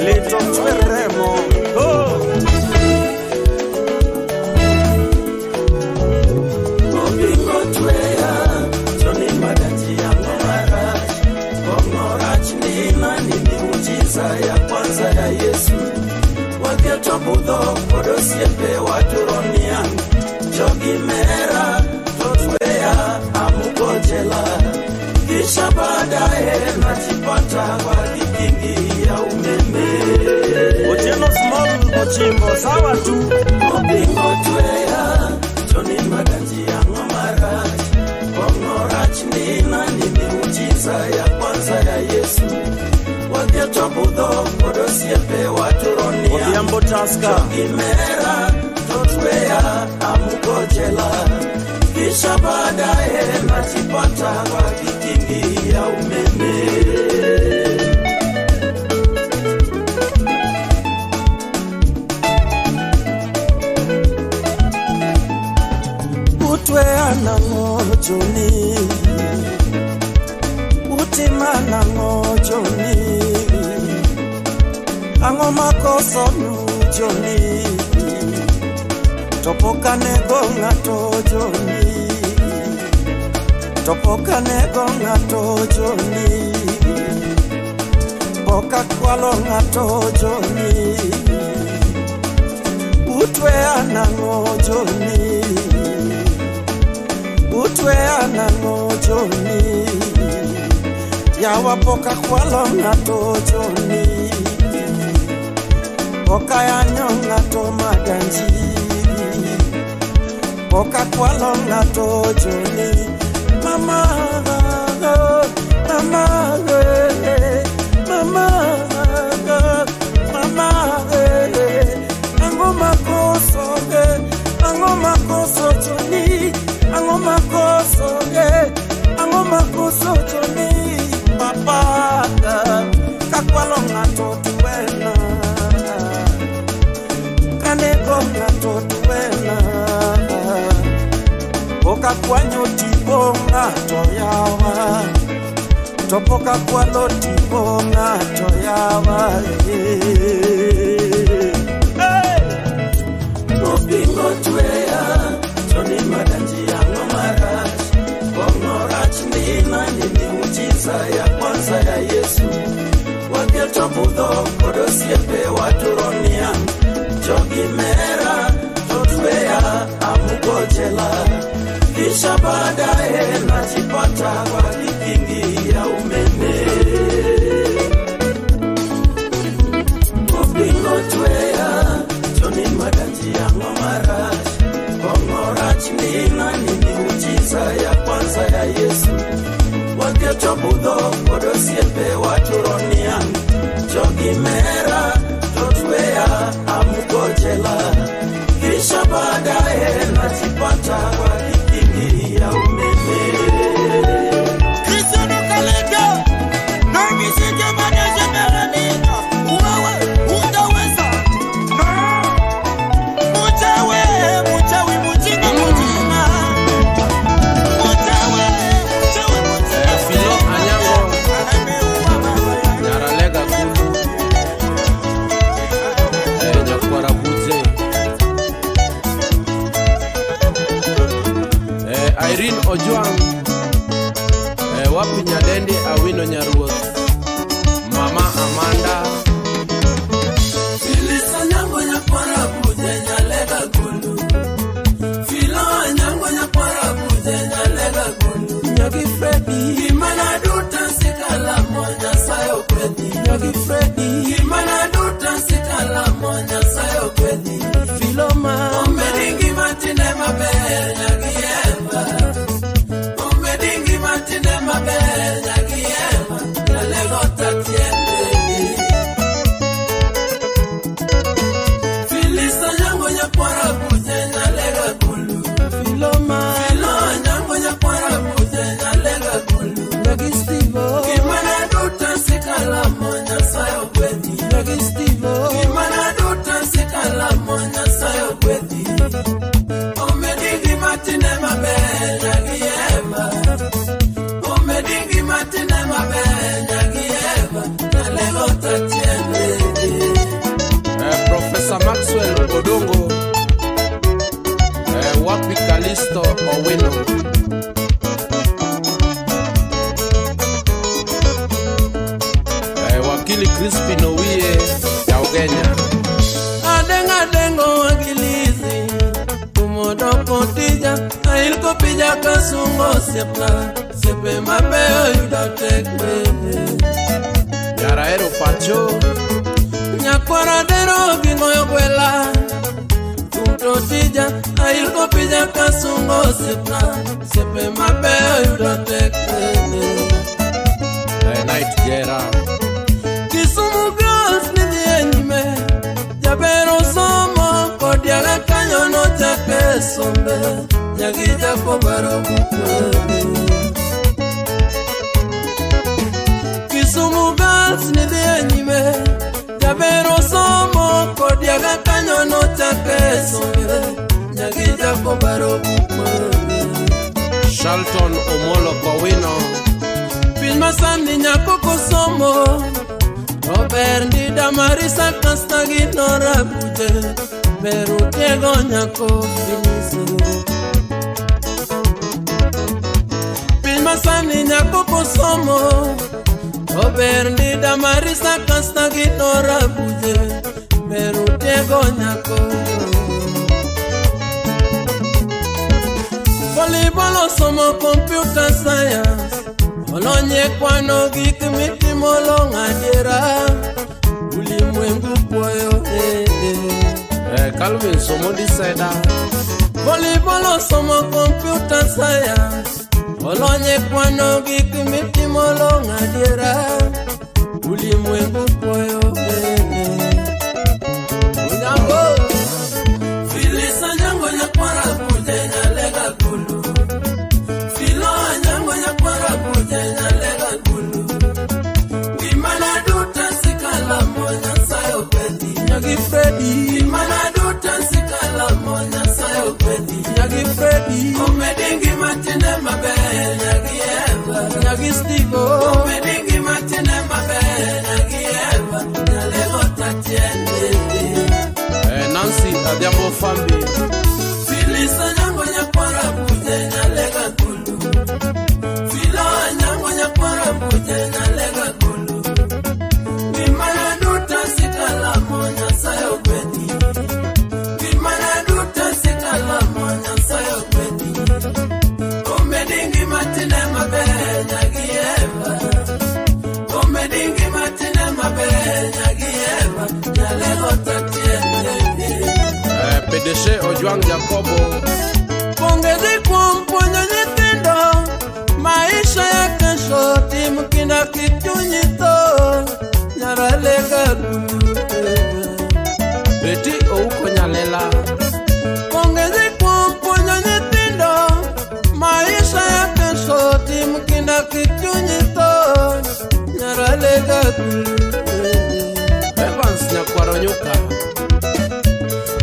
Little Tweremo. Oh. Obingo tweya Johnny Madaji yango marach Ong'orach ni imani miujiza ya kwanza ya Yesu Waketo budho kod osiepe waturo niang' Jogi mera to tweya amuko jela. Kisha baadaye najipata kwa kikingi ya umeme. Otieno Small Ochimbo sawa tu. Opingo tweya Joni madanji ang'o marach Kong'o rach ni nani miujiza ya kwanza ya Yesu Waketo budho kod osiepe waturonia Odhiambo Tusker. Jogimera to tweya amuko jela Kisha baadaye najipata kwa kikingi ya umeme. Utweya nang'o Joni? Utima nang'o Joni? Ang'o makosonu Joni? To pok anego ng'ato Joni. To pok anego ng'ato Joni. Pok akwalo ng'ato Joni. Utweya nang'o Joni? Utweya nang'o Joni? Yawa pok akwalo ng'ato Joni. Pok ayanyo ng'ato maganji. Pok akwalo ng'ato Joni. Mama, mama, mama, mama, ang'o makoso, ang'o makoso Joni? Ang'o makoso, ang'o makoso Joni? Papa, kakwalo ng'ato tuwena, kanego ng'ato tuwena, pok akwanyo tipo ng'ato yawa, to pok akwalo tipo ng'ato yawa. Hey! Opingo tweya Joni madanji ang'o marach Kong'o rach ni nani miujiza ya kwanza ya Yesu Waketo budho kod osiepe waturonia Jogimera to tweya amuko jela Kisha baadaye najipata kwa kikingi ya umeme. Opingo tweya Joni madanji ang'o marach Kong'o rach ni nani miujiza ya kwanza ya Yesu Waketo budho kod osiepe waturonia Jogimera to tweya amuko jela Kisha baadaye najipata kwa kikingi ya umeme. Cristiano Kaleka na miziki manager Meramina. Wewe utaweza. No. Mchawi, mchawi, mjinga, mjinga. Mchawi, mchawi, mjinga. Filo Anyango Nyaralega Gulu Nyakwara Budze Irene Ojwang Wapi Nyadendi Awino Nyaruoth Mama Amanda Filisa nyango nyakwara buje nyalega gulu Filo nyango nyakwara buje nyalega gulu Nyagi Freddy Gimana duta sikala moja sayo kwedhi Nyagi Freddy Gimana duta sikala moja sayo kwedhi Filo ma Omedingi matine maber nyagi ema Omedingi matine maber nyagi ema Nyalego tatiende Filisa nyango nyakwara buje nyalega gulu Filo ma Filo nyango nyakwara buje nyalega gulu Nyagi Steve Gimana duta sikala moja sayo kwedhi Nyagi Steve Gimana duta sikala moja sayo kwedhi Omedingi matine maber nyagi ema Omedingi matine maber nyagi ema Nyalego tatiende Professor Maxwell Odongo Wapi Kalisto Owino Wakili Crispin Owiye ya Ugenya Adenga dengo wakilizi Kumodoko tija Ailko pija kasungo siepna Siepe mabeyo yuda Moyo gwela Thum to tija Ailko pija kasungo osiepna Osiepe mabeyo yudo tek Night Jera. Kisumu Girls ni dhi e nyime Jaber osomo kodiaga kanyo nochake sombe Nyagi jakobaro bukwe Kisumu Girls ni dhi e nyime Jaber osomo kodiaga kanyo nochake sombe Nyagi jakobaro bukwe Shalton Omolo Kowino. Piny masani nyako kosomo To ber ndi Damarisa Kasta gi Nora Bute Ber utiego nyako Filiso Piny masani nyako kosomo To ber ndi Damarisa Kasta gi Nora Bute Ber utiego nyako Volleyball osomo computer science Olonye kwano gik mitimo long' adiera Ulimwengu puoyo Calvin Somodi Seda. Volleyball osomo computer science Olonye kwano gik mitimo long' adiera Ulimwengu puoyo Onyango Phyllis Onyango nyakwara buje nyalega gulu Philo Onyango nyakwara buje nyalega gulu Ngimana duto sikala mo Nyasaye ogwedhi Nyagi Freddy Ngimana duto sikala mo Nyasaye ogwedhi Nyagi Freddy Omedi ngima tine maber Nyagi Eva Nyagi Steve Omedi ngima tine maber Nyagi Eva Nyalego tatiende Nancy Adhiambo Fambi. Phyllis Onyango nyakwara buje nyalega gulu Philo Onyango nyakwara buje nyalega gulu Ngimana duto sikala mo Nyasaye ogwedhi Ngimana duto sikala mo Nyasaye ogwedhi Omedi ngima tine maber Nyagi Eva Omedi ngima tine maber Nyagi Eva Nyalego tatiende PDG Ojwang Jacobo. Pongezi kuom puonjo nyithindo maisha ya kesho tim kinda kik chunyi tho nyaralega gulu Betty Ouko Nyalela. Pongezi kuom puonjo nyithindo maisha ya kesho tim kinda kik chunyi tho nyaralega gulu Evans Nyakwaro Nyuka.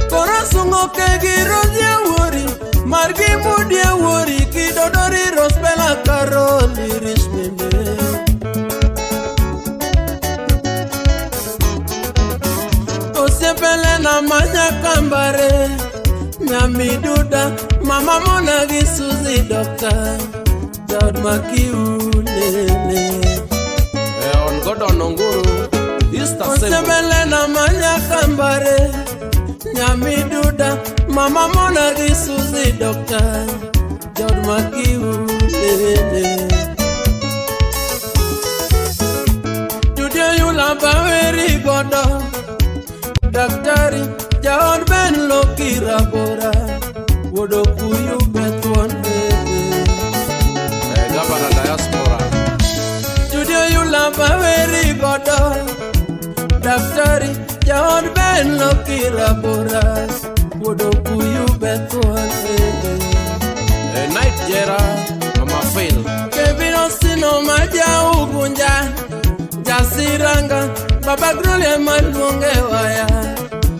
Koro sungo kegi rozie wuori margi mudie wuori kidodori rospela karoli rishmime Osiepele na manya kambare Nyamiduda mama mona gi Suzy Doctor Jaod makiulele On Gordon Onguru. Easter Sembo. Osiepele na manya kambare Nyamiduda mama mona gi Suzy Doctor Jaod makiulele Judio yula baweri godo Daktari jaod ben loki rabora Wodo kuyu betwon Governor Diaspora. Judio yula baweri godo Daktari jaod ben loki rabora Wodo kuyu betwon Night Jera Mama Phil. Kevin Osino maja ugunja Jasiranga Baba Grulie maluonge waya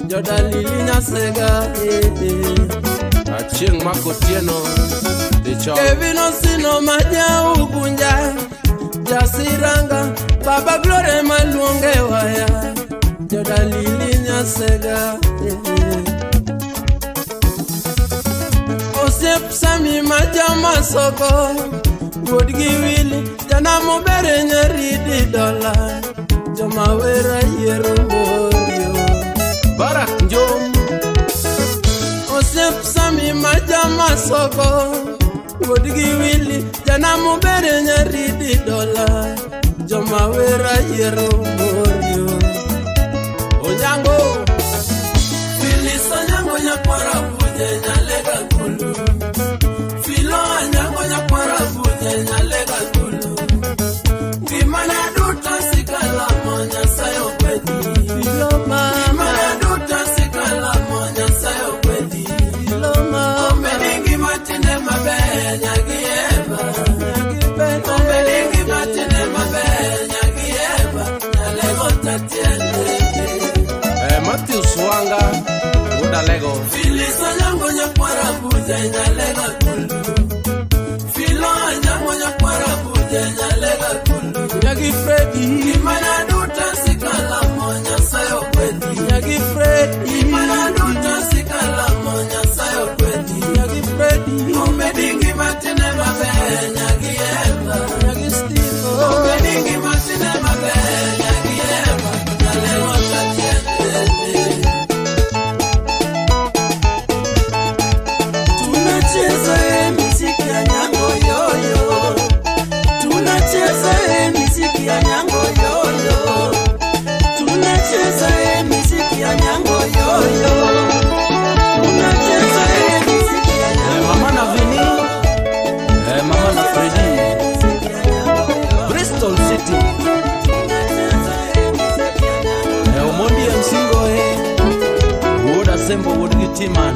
Jodalili nyasega Achieng' Makotieno. Dichol. Kevin Osino maja ugunja Jasiranga Baba Gloria maluonge waya Jodalili nyasega Osiep Sami maja masoko Wuod gi Wili janamo bere nyaridi dola Joma wera yiero morio Barak Njom. Osiep Sami maja masoko Wuod gi Wili janamo bere nyaridi dola Joma wera yiero morio Onyango nyakwara buje nyalega gulu. Filo Anyango nyakwara buje nyalega gulu. Ngimana duto sikalamo Nyasaye ogwedhi. Ngimana duto sikalamo Nyasaye ogwedhi. Omedi ngima tinde maber nyagi Eva. Omedi ngima tinde maber nyagi Eva. Nyalego tatiende. Matthew Swanga wuod Alego. Phyllis Anyango nyakwara buje nyalega gulu. Filo Anyango nyakwara buje nyalega gulu. Nyagi Freddy. Ngimana duto sikalamo Nyasaye ogwedhi. Nyagi Freddy. Ngimana duto sikalamo Nyasaye ogwedhi. Nyagi Freddy. Omedi ngima tinde maber nyagi Eva. Nyagi Steve. Omedi ngima tinde maber nyagi Eva. Nyalego tatiende. Tunacheza miziki ya nyango yoyo, tunacheza miziki ya nyango yoyo, tunacheza miziki ya nyango yoyo, tunacheza miziki ya nyango. Mama na Vini, mama na Freddy, Bristol City, Omondi Msingo, Wuod Asembo wuod gi Timan.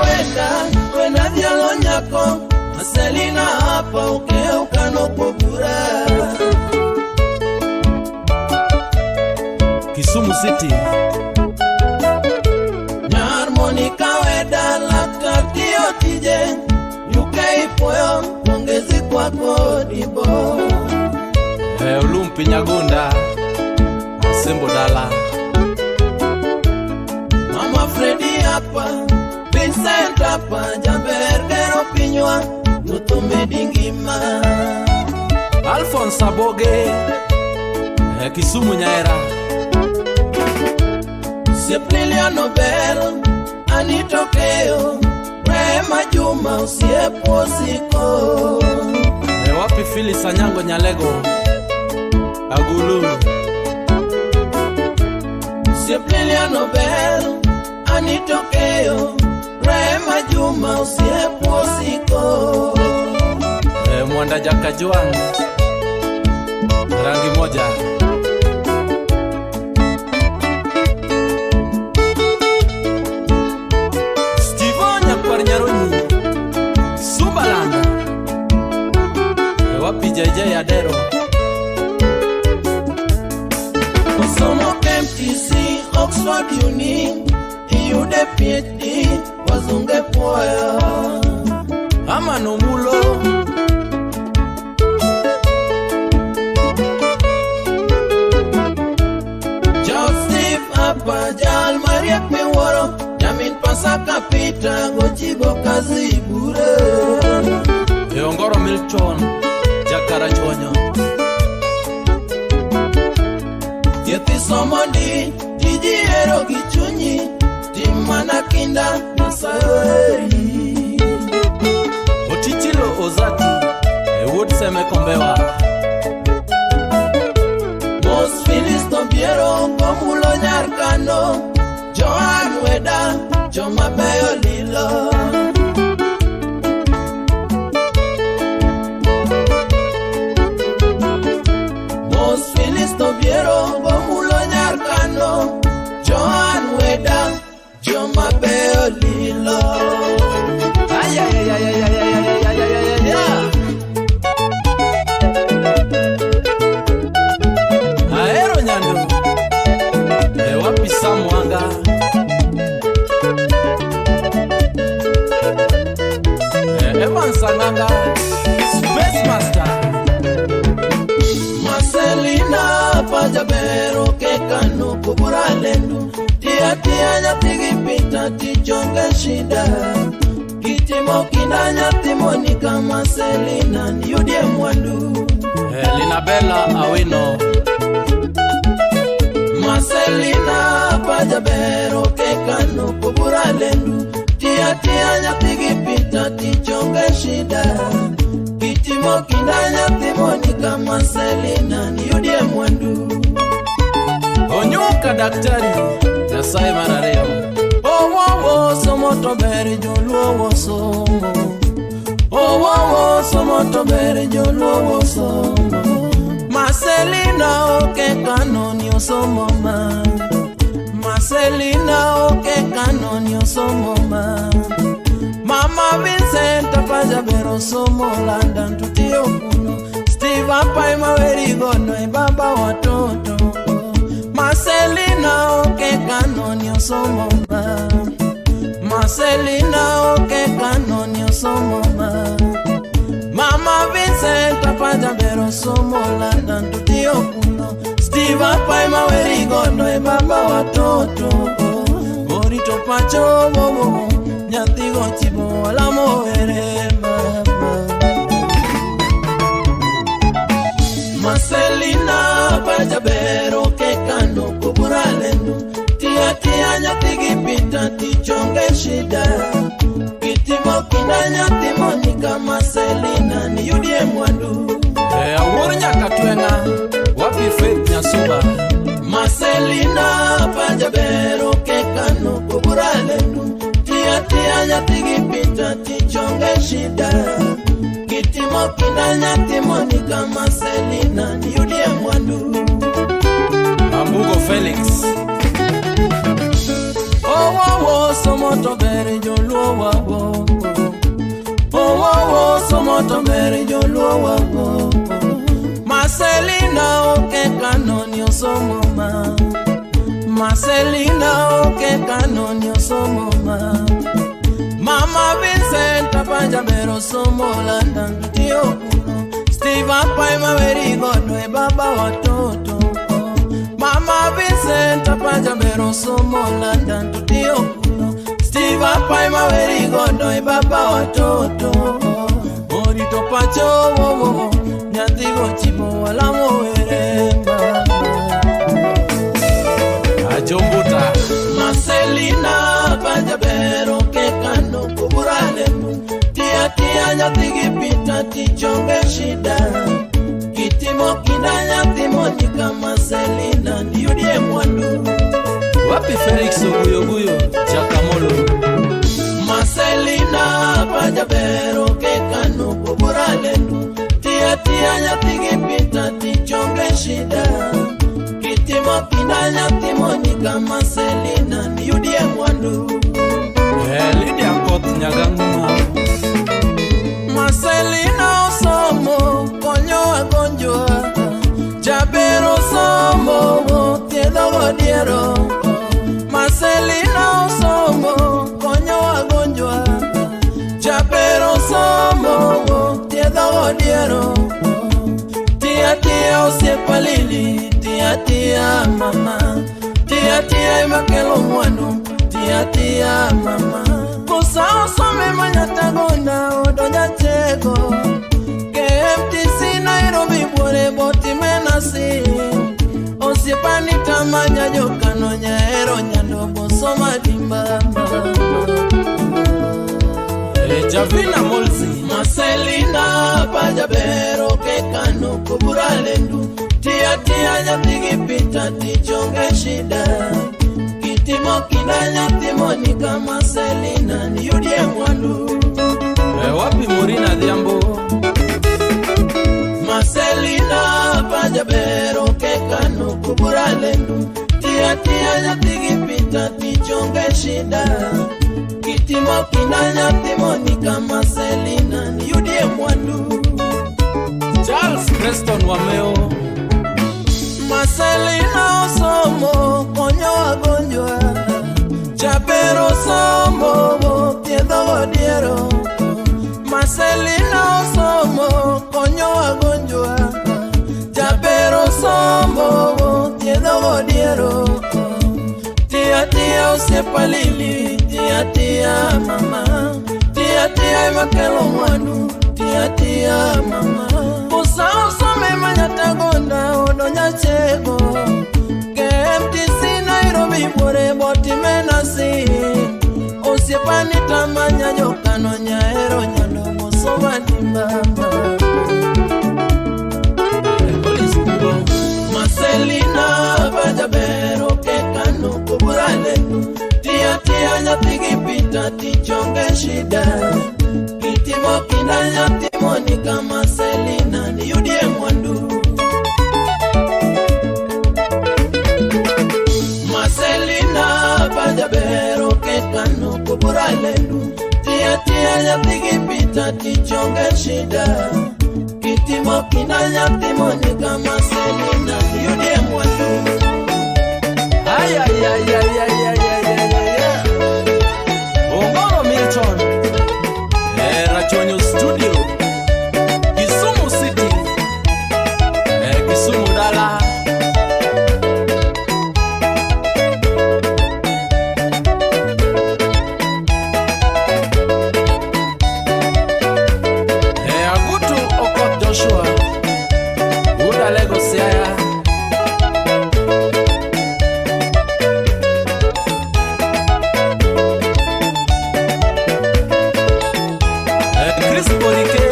Wenda wena dhialo nyako Marcelina hapa ukeuka nokobura. Kisumu City, Nyar Monica weda laktar tiyo tije UK ipoyo pongezi kwako dibo. Olumpi Nyagunda, Asembo dala. Mama Freddy hapa Vincent hapa jaber gero pinywa nutumedi ngima. Alphonse Aboge, Kisumu Nyaera. Osiep Lilian Obel, Anito Keo, Rehema Juma osiep Osiko. Wapi Phyllis Anyango Nyalego, Agulu. Osiep Lilian Obel, Anito Keo, Rehema Juma osiep Osiko. Mwanda Jakajwang, rangi moja. Steven Nyakwar Nyaronyi, Sumbaland. Wapi JJ Adero. Osomo KMTC, Oxford Uni, iyude PhD, wazunge puoyo. Ama Omulo. Joseph hapa jal mariek miwuoro, jamin Pasaka Peter gochigo kazi bure. Ongoro Milton, Jakarachuonyo. Thieth isomo ndi, tiji hero gi chunyi, tim mana kinda Nyasaye oheri. Otichilo Ozati, wuod Seme Kombewa. Mos Phyllis Tobiero gomulo nyar Kano, Joan Weda joma beyo lilo. Mos Phyllis Tobiero gomulo nyar Kano, Joan Weda joma beyo lilo. Ay, ay, ay, ay, ay, ay, ay, ay, ay, ay, ay. Ahero Nyando. Wapi Samwanga. Evan Sanganga, Space Master. Marcelina pajabero kekano kubura lendu tia tia nyathigi pita tichonge shida kitimo kinda nyathi Monica Marcelina niyudie mwandu. Linabella Awino. Marcelina pajabero kekano kubura lendu tia tia nyathigi pita tichonge shida kitimo kinda nyathi Monica Monica Marcelina niyudie mwandu. Onyuka daktari Nyasaye mar ariyo. Owowo somo to ber joluo somo. Owowo somo to ber joluo somo. Marcelina oke kanoni osomo ma. Marcelina oke kanoni osomo ma. Mama Vincent Apajaber osomo London tutiyo kuno. Steve Apai maweri gono e baba watoto. Marcelina oke kanoni osomo ma. Marcelina oke kanoni osomo ma. Mama Vincent Apajaber osomo London tutiyo kuno. Steve Apai maweri gono e baba watoto. Orito pacho bobo nyathigo chibo alamo were mama. Marcelina Apajaber oke kano kubura lendo. Tia tia nyathi gi pita tichonge shida. Kitimo kinda nyathi Monica Marcelina niyudie mwandu. Awuor nyaka tweng'a wapi Faith Nyasuba. Marcelina Apajaber oke kano kubura lendo. Tia tia nyathi gi pita tichonge shida. Kitimo kinda nyathi Monica Marcelina niyudie mwandu. Ambugo Felix. Owowo somo to ber joluo wawo. Owowo somo to ber joluo wawo. Marcelina oke kanoni osomo ma. Marcelina oke kanoni osomo ma. Mama Vincent Apajaber osomo London tutiyo kuno. Steve Apai maweri godo e baba watoto. Mama Vincent Apajaber osomo London tutiyo kuno. Steve Apai maweri godo e baba watoto. Orito pacho wowo nyathigo chibo alamo were mama. Ajombuta. Marcelina Apajaber oke kano kubura lendo. Tia tia nyathi gi pita tichonge shida. Kitimo kinda nyathi Monica Marcelina niyudie mwandu. Wapi Felix Oguyoguyo Jakamolo. Marcelina Apajaber oke kano kubura lendo. Tia tia nyathi gi pita tichonge shida. Kitimo kinda nyathi Monica Marcelina niyudie mwandu. Lydia Koth Nyagang'uma. Marcelina osomo konyo wagonjwa. Jaber osomo thiedho godiero. Marcelina osomo konyo wagonjwa. Jaber osomo thiedho godiero. Tia tia osiepa Lili, tia tia mama. Tia tia ema kelo mwandu, tia tia mama. Kosa osome manyatagonda odonja chego. KMTC Nairobi buore botime nasi. Osiepa nitamanya jokano nyaero nyando bosoma dimba. Javina Molzi. Marcelina Apajaber oke kano kubura lendu. Tia tia nyathi gi pita tichonge shida. Kitimo kinda nyathi Monica Marcelina niyudie mwandu. Wapi Morina Adhiambo. Marcelina Apajaber oke kano kubura lendu. Tia tia nyathi gi pita tichonge shida. Kitimo kinda nyathi Monica Marcelina niyudie mwandu. Charles Preston Wameo. Marcelina osomo konyo wagonjwa. Jaber osomo thiedho godiero. Marcelina osomo konyo wagonjwa. Jaber osomo thiedho godiero. Tia tia osiepa Lili, tia tia mama. Tia tia ema kelo mwandu, tia tia mama. Kosa osome manyatagonda odonya chego. KMTC Nairobi buore botime nasi. Osiepa nitamanya jokano nyaero nyando bosoma dimba. kinda nyathi gi Peter tich onge shida. Kitimo kinda nyathi Monica Marcelina niyudie mwandu. Marcelina pajabero ketano kubura lendu. Tia tia nyathi gi Peter tich onge shida. Kitimo kinda nyathi Monica Marcelina niyudie mwandu. Ay ay ay ay ay ay ay ay ay. Ongoro Milton. Rachonyo Studio. Kisumu City. Kisumu Dala. Agutu Okot Joshua. Uda Lego Siaya. Chris Borike,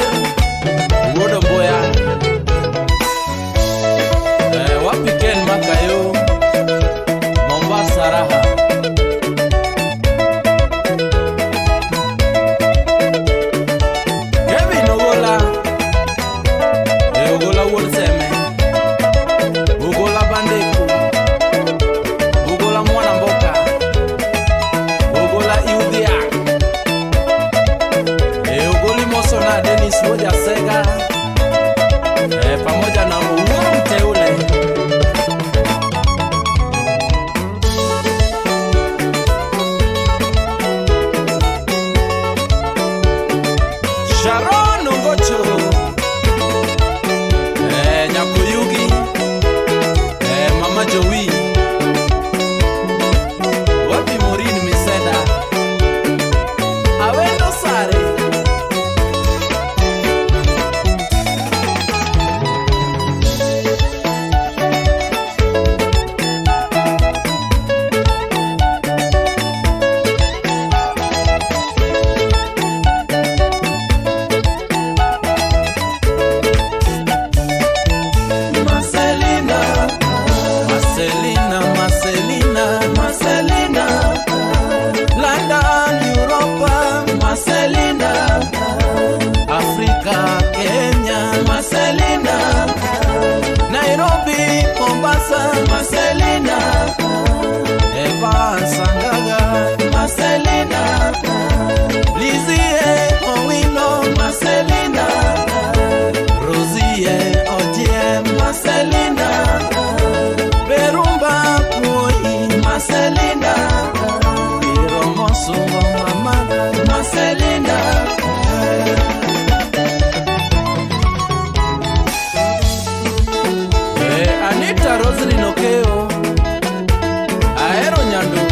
Wuodo Mboya. Wapi Ken Makayo, Mombasa Raha. Kevin Ogola, Ogola Wuod Seme, Ogola Bandeku, Ogola Mwana Mboka, Ogola Iudhia. Ogoli Moso na Dennis Roja Sega, pamoja na Uhuru Mteule. Sharon Ongocho, Nyakuyugi, Mama Jowi, Wapi Maureen Miseda, Awendo Sare. Marcelina, Marcelina, Marcelina, Marcelina, London, Europa, Marcelina, Africa, Kenya, Marcelina, Nairobi, Mombasa, Marcelina, Eva Sangaga, Marcelina, Lizie Owino, Marcelina, Rosie Ojiem, Marcelina, Berumba Moi, Marcelina, Iromo Sungo Mama, Marcelina. Anita Roslyn Okeo, Ahero Nyandu,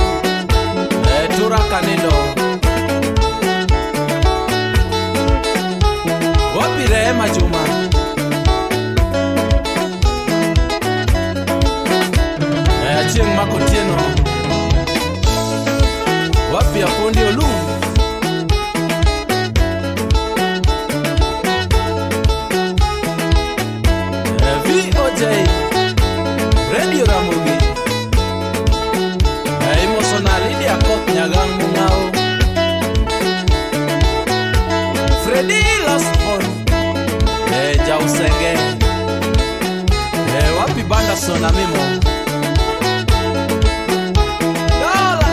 Tura Kanindo. Wapi Rehema Juma? Achieng' Makotieno. Wapi Apondi Olum? VOJ Radio Ramogi. Imoso na Lydia Koth Nyagang Mung'ao. Freddy Lastborn, Jausenge. Wapi Banderson Amimo? Dola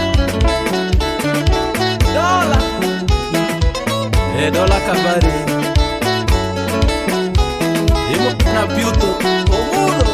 Dola, Dola Kabari. Imo na Piuto Omulo.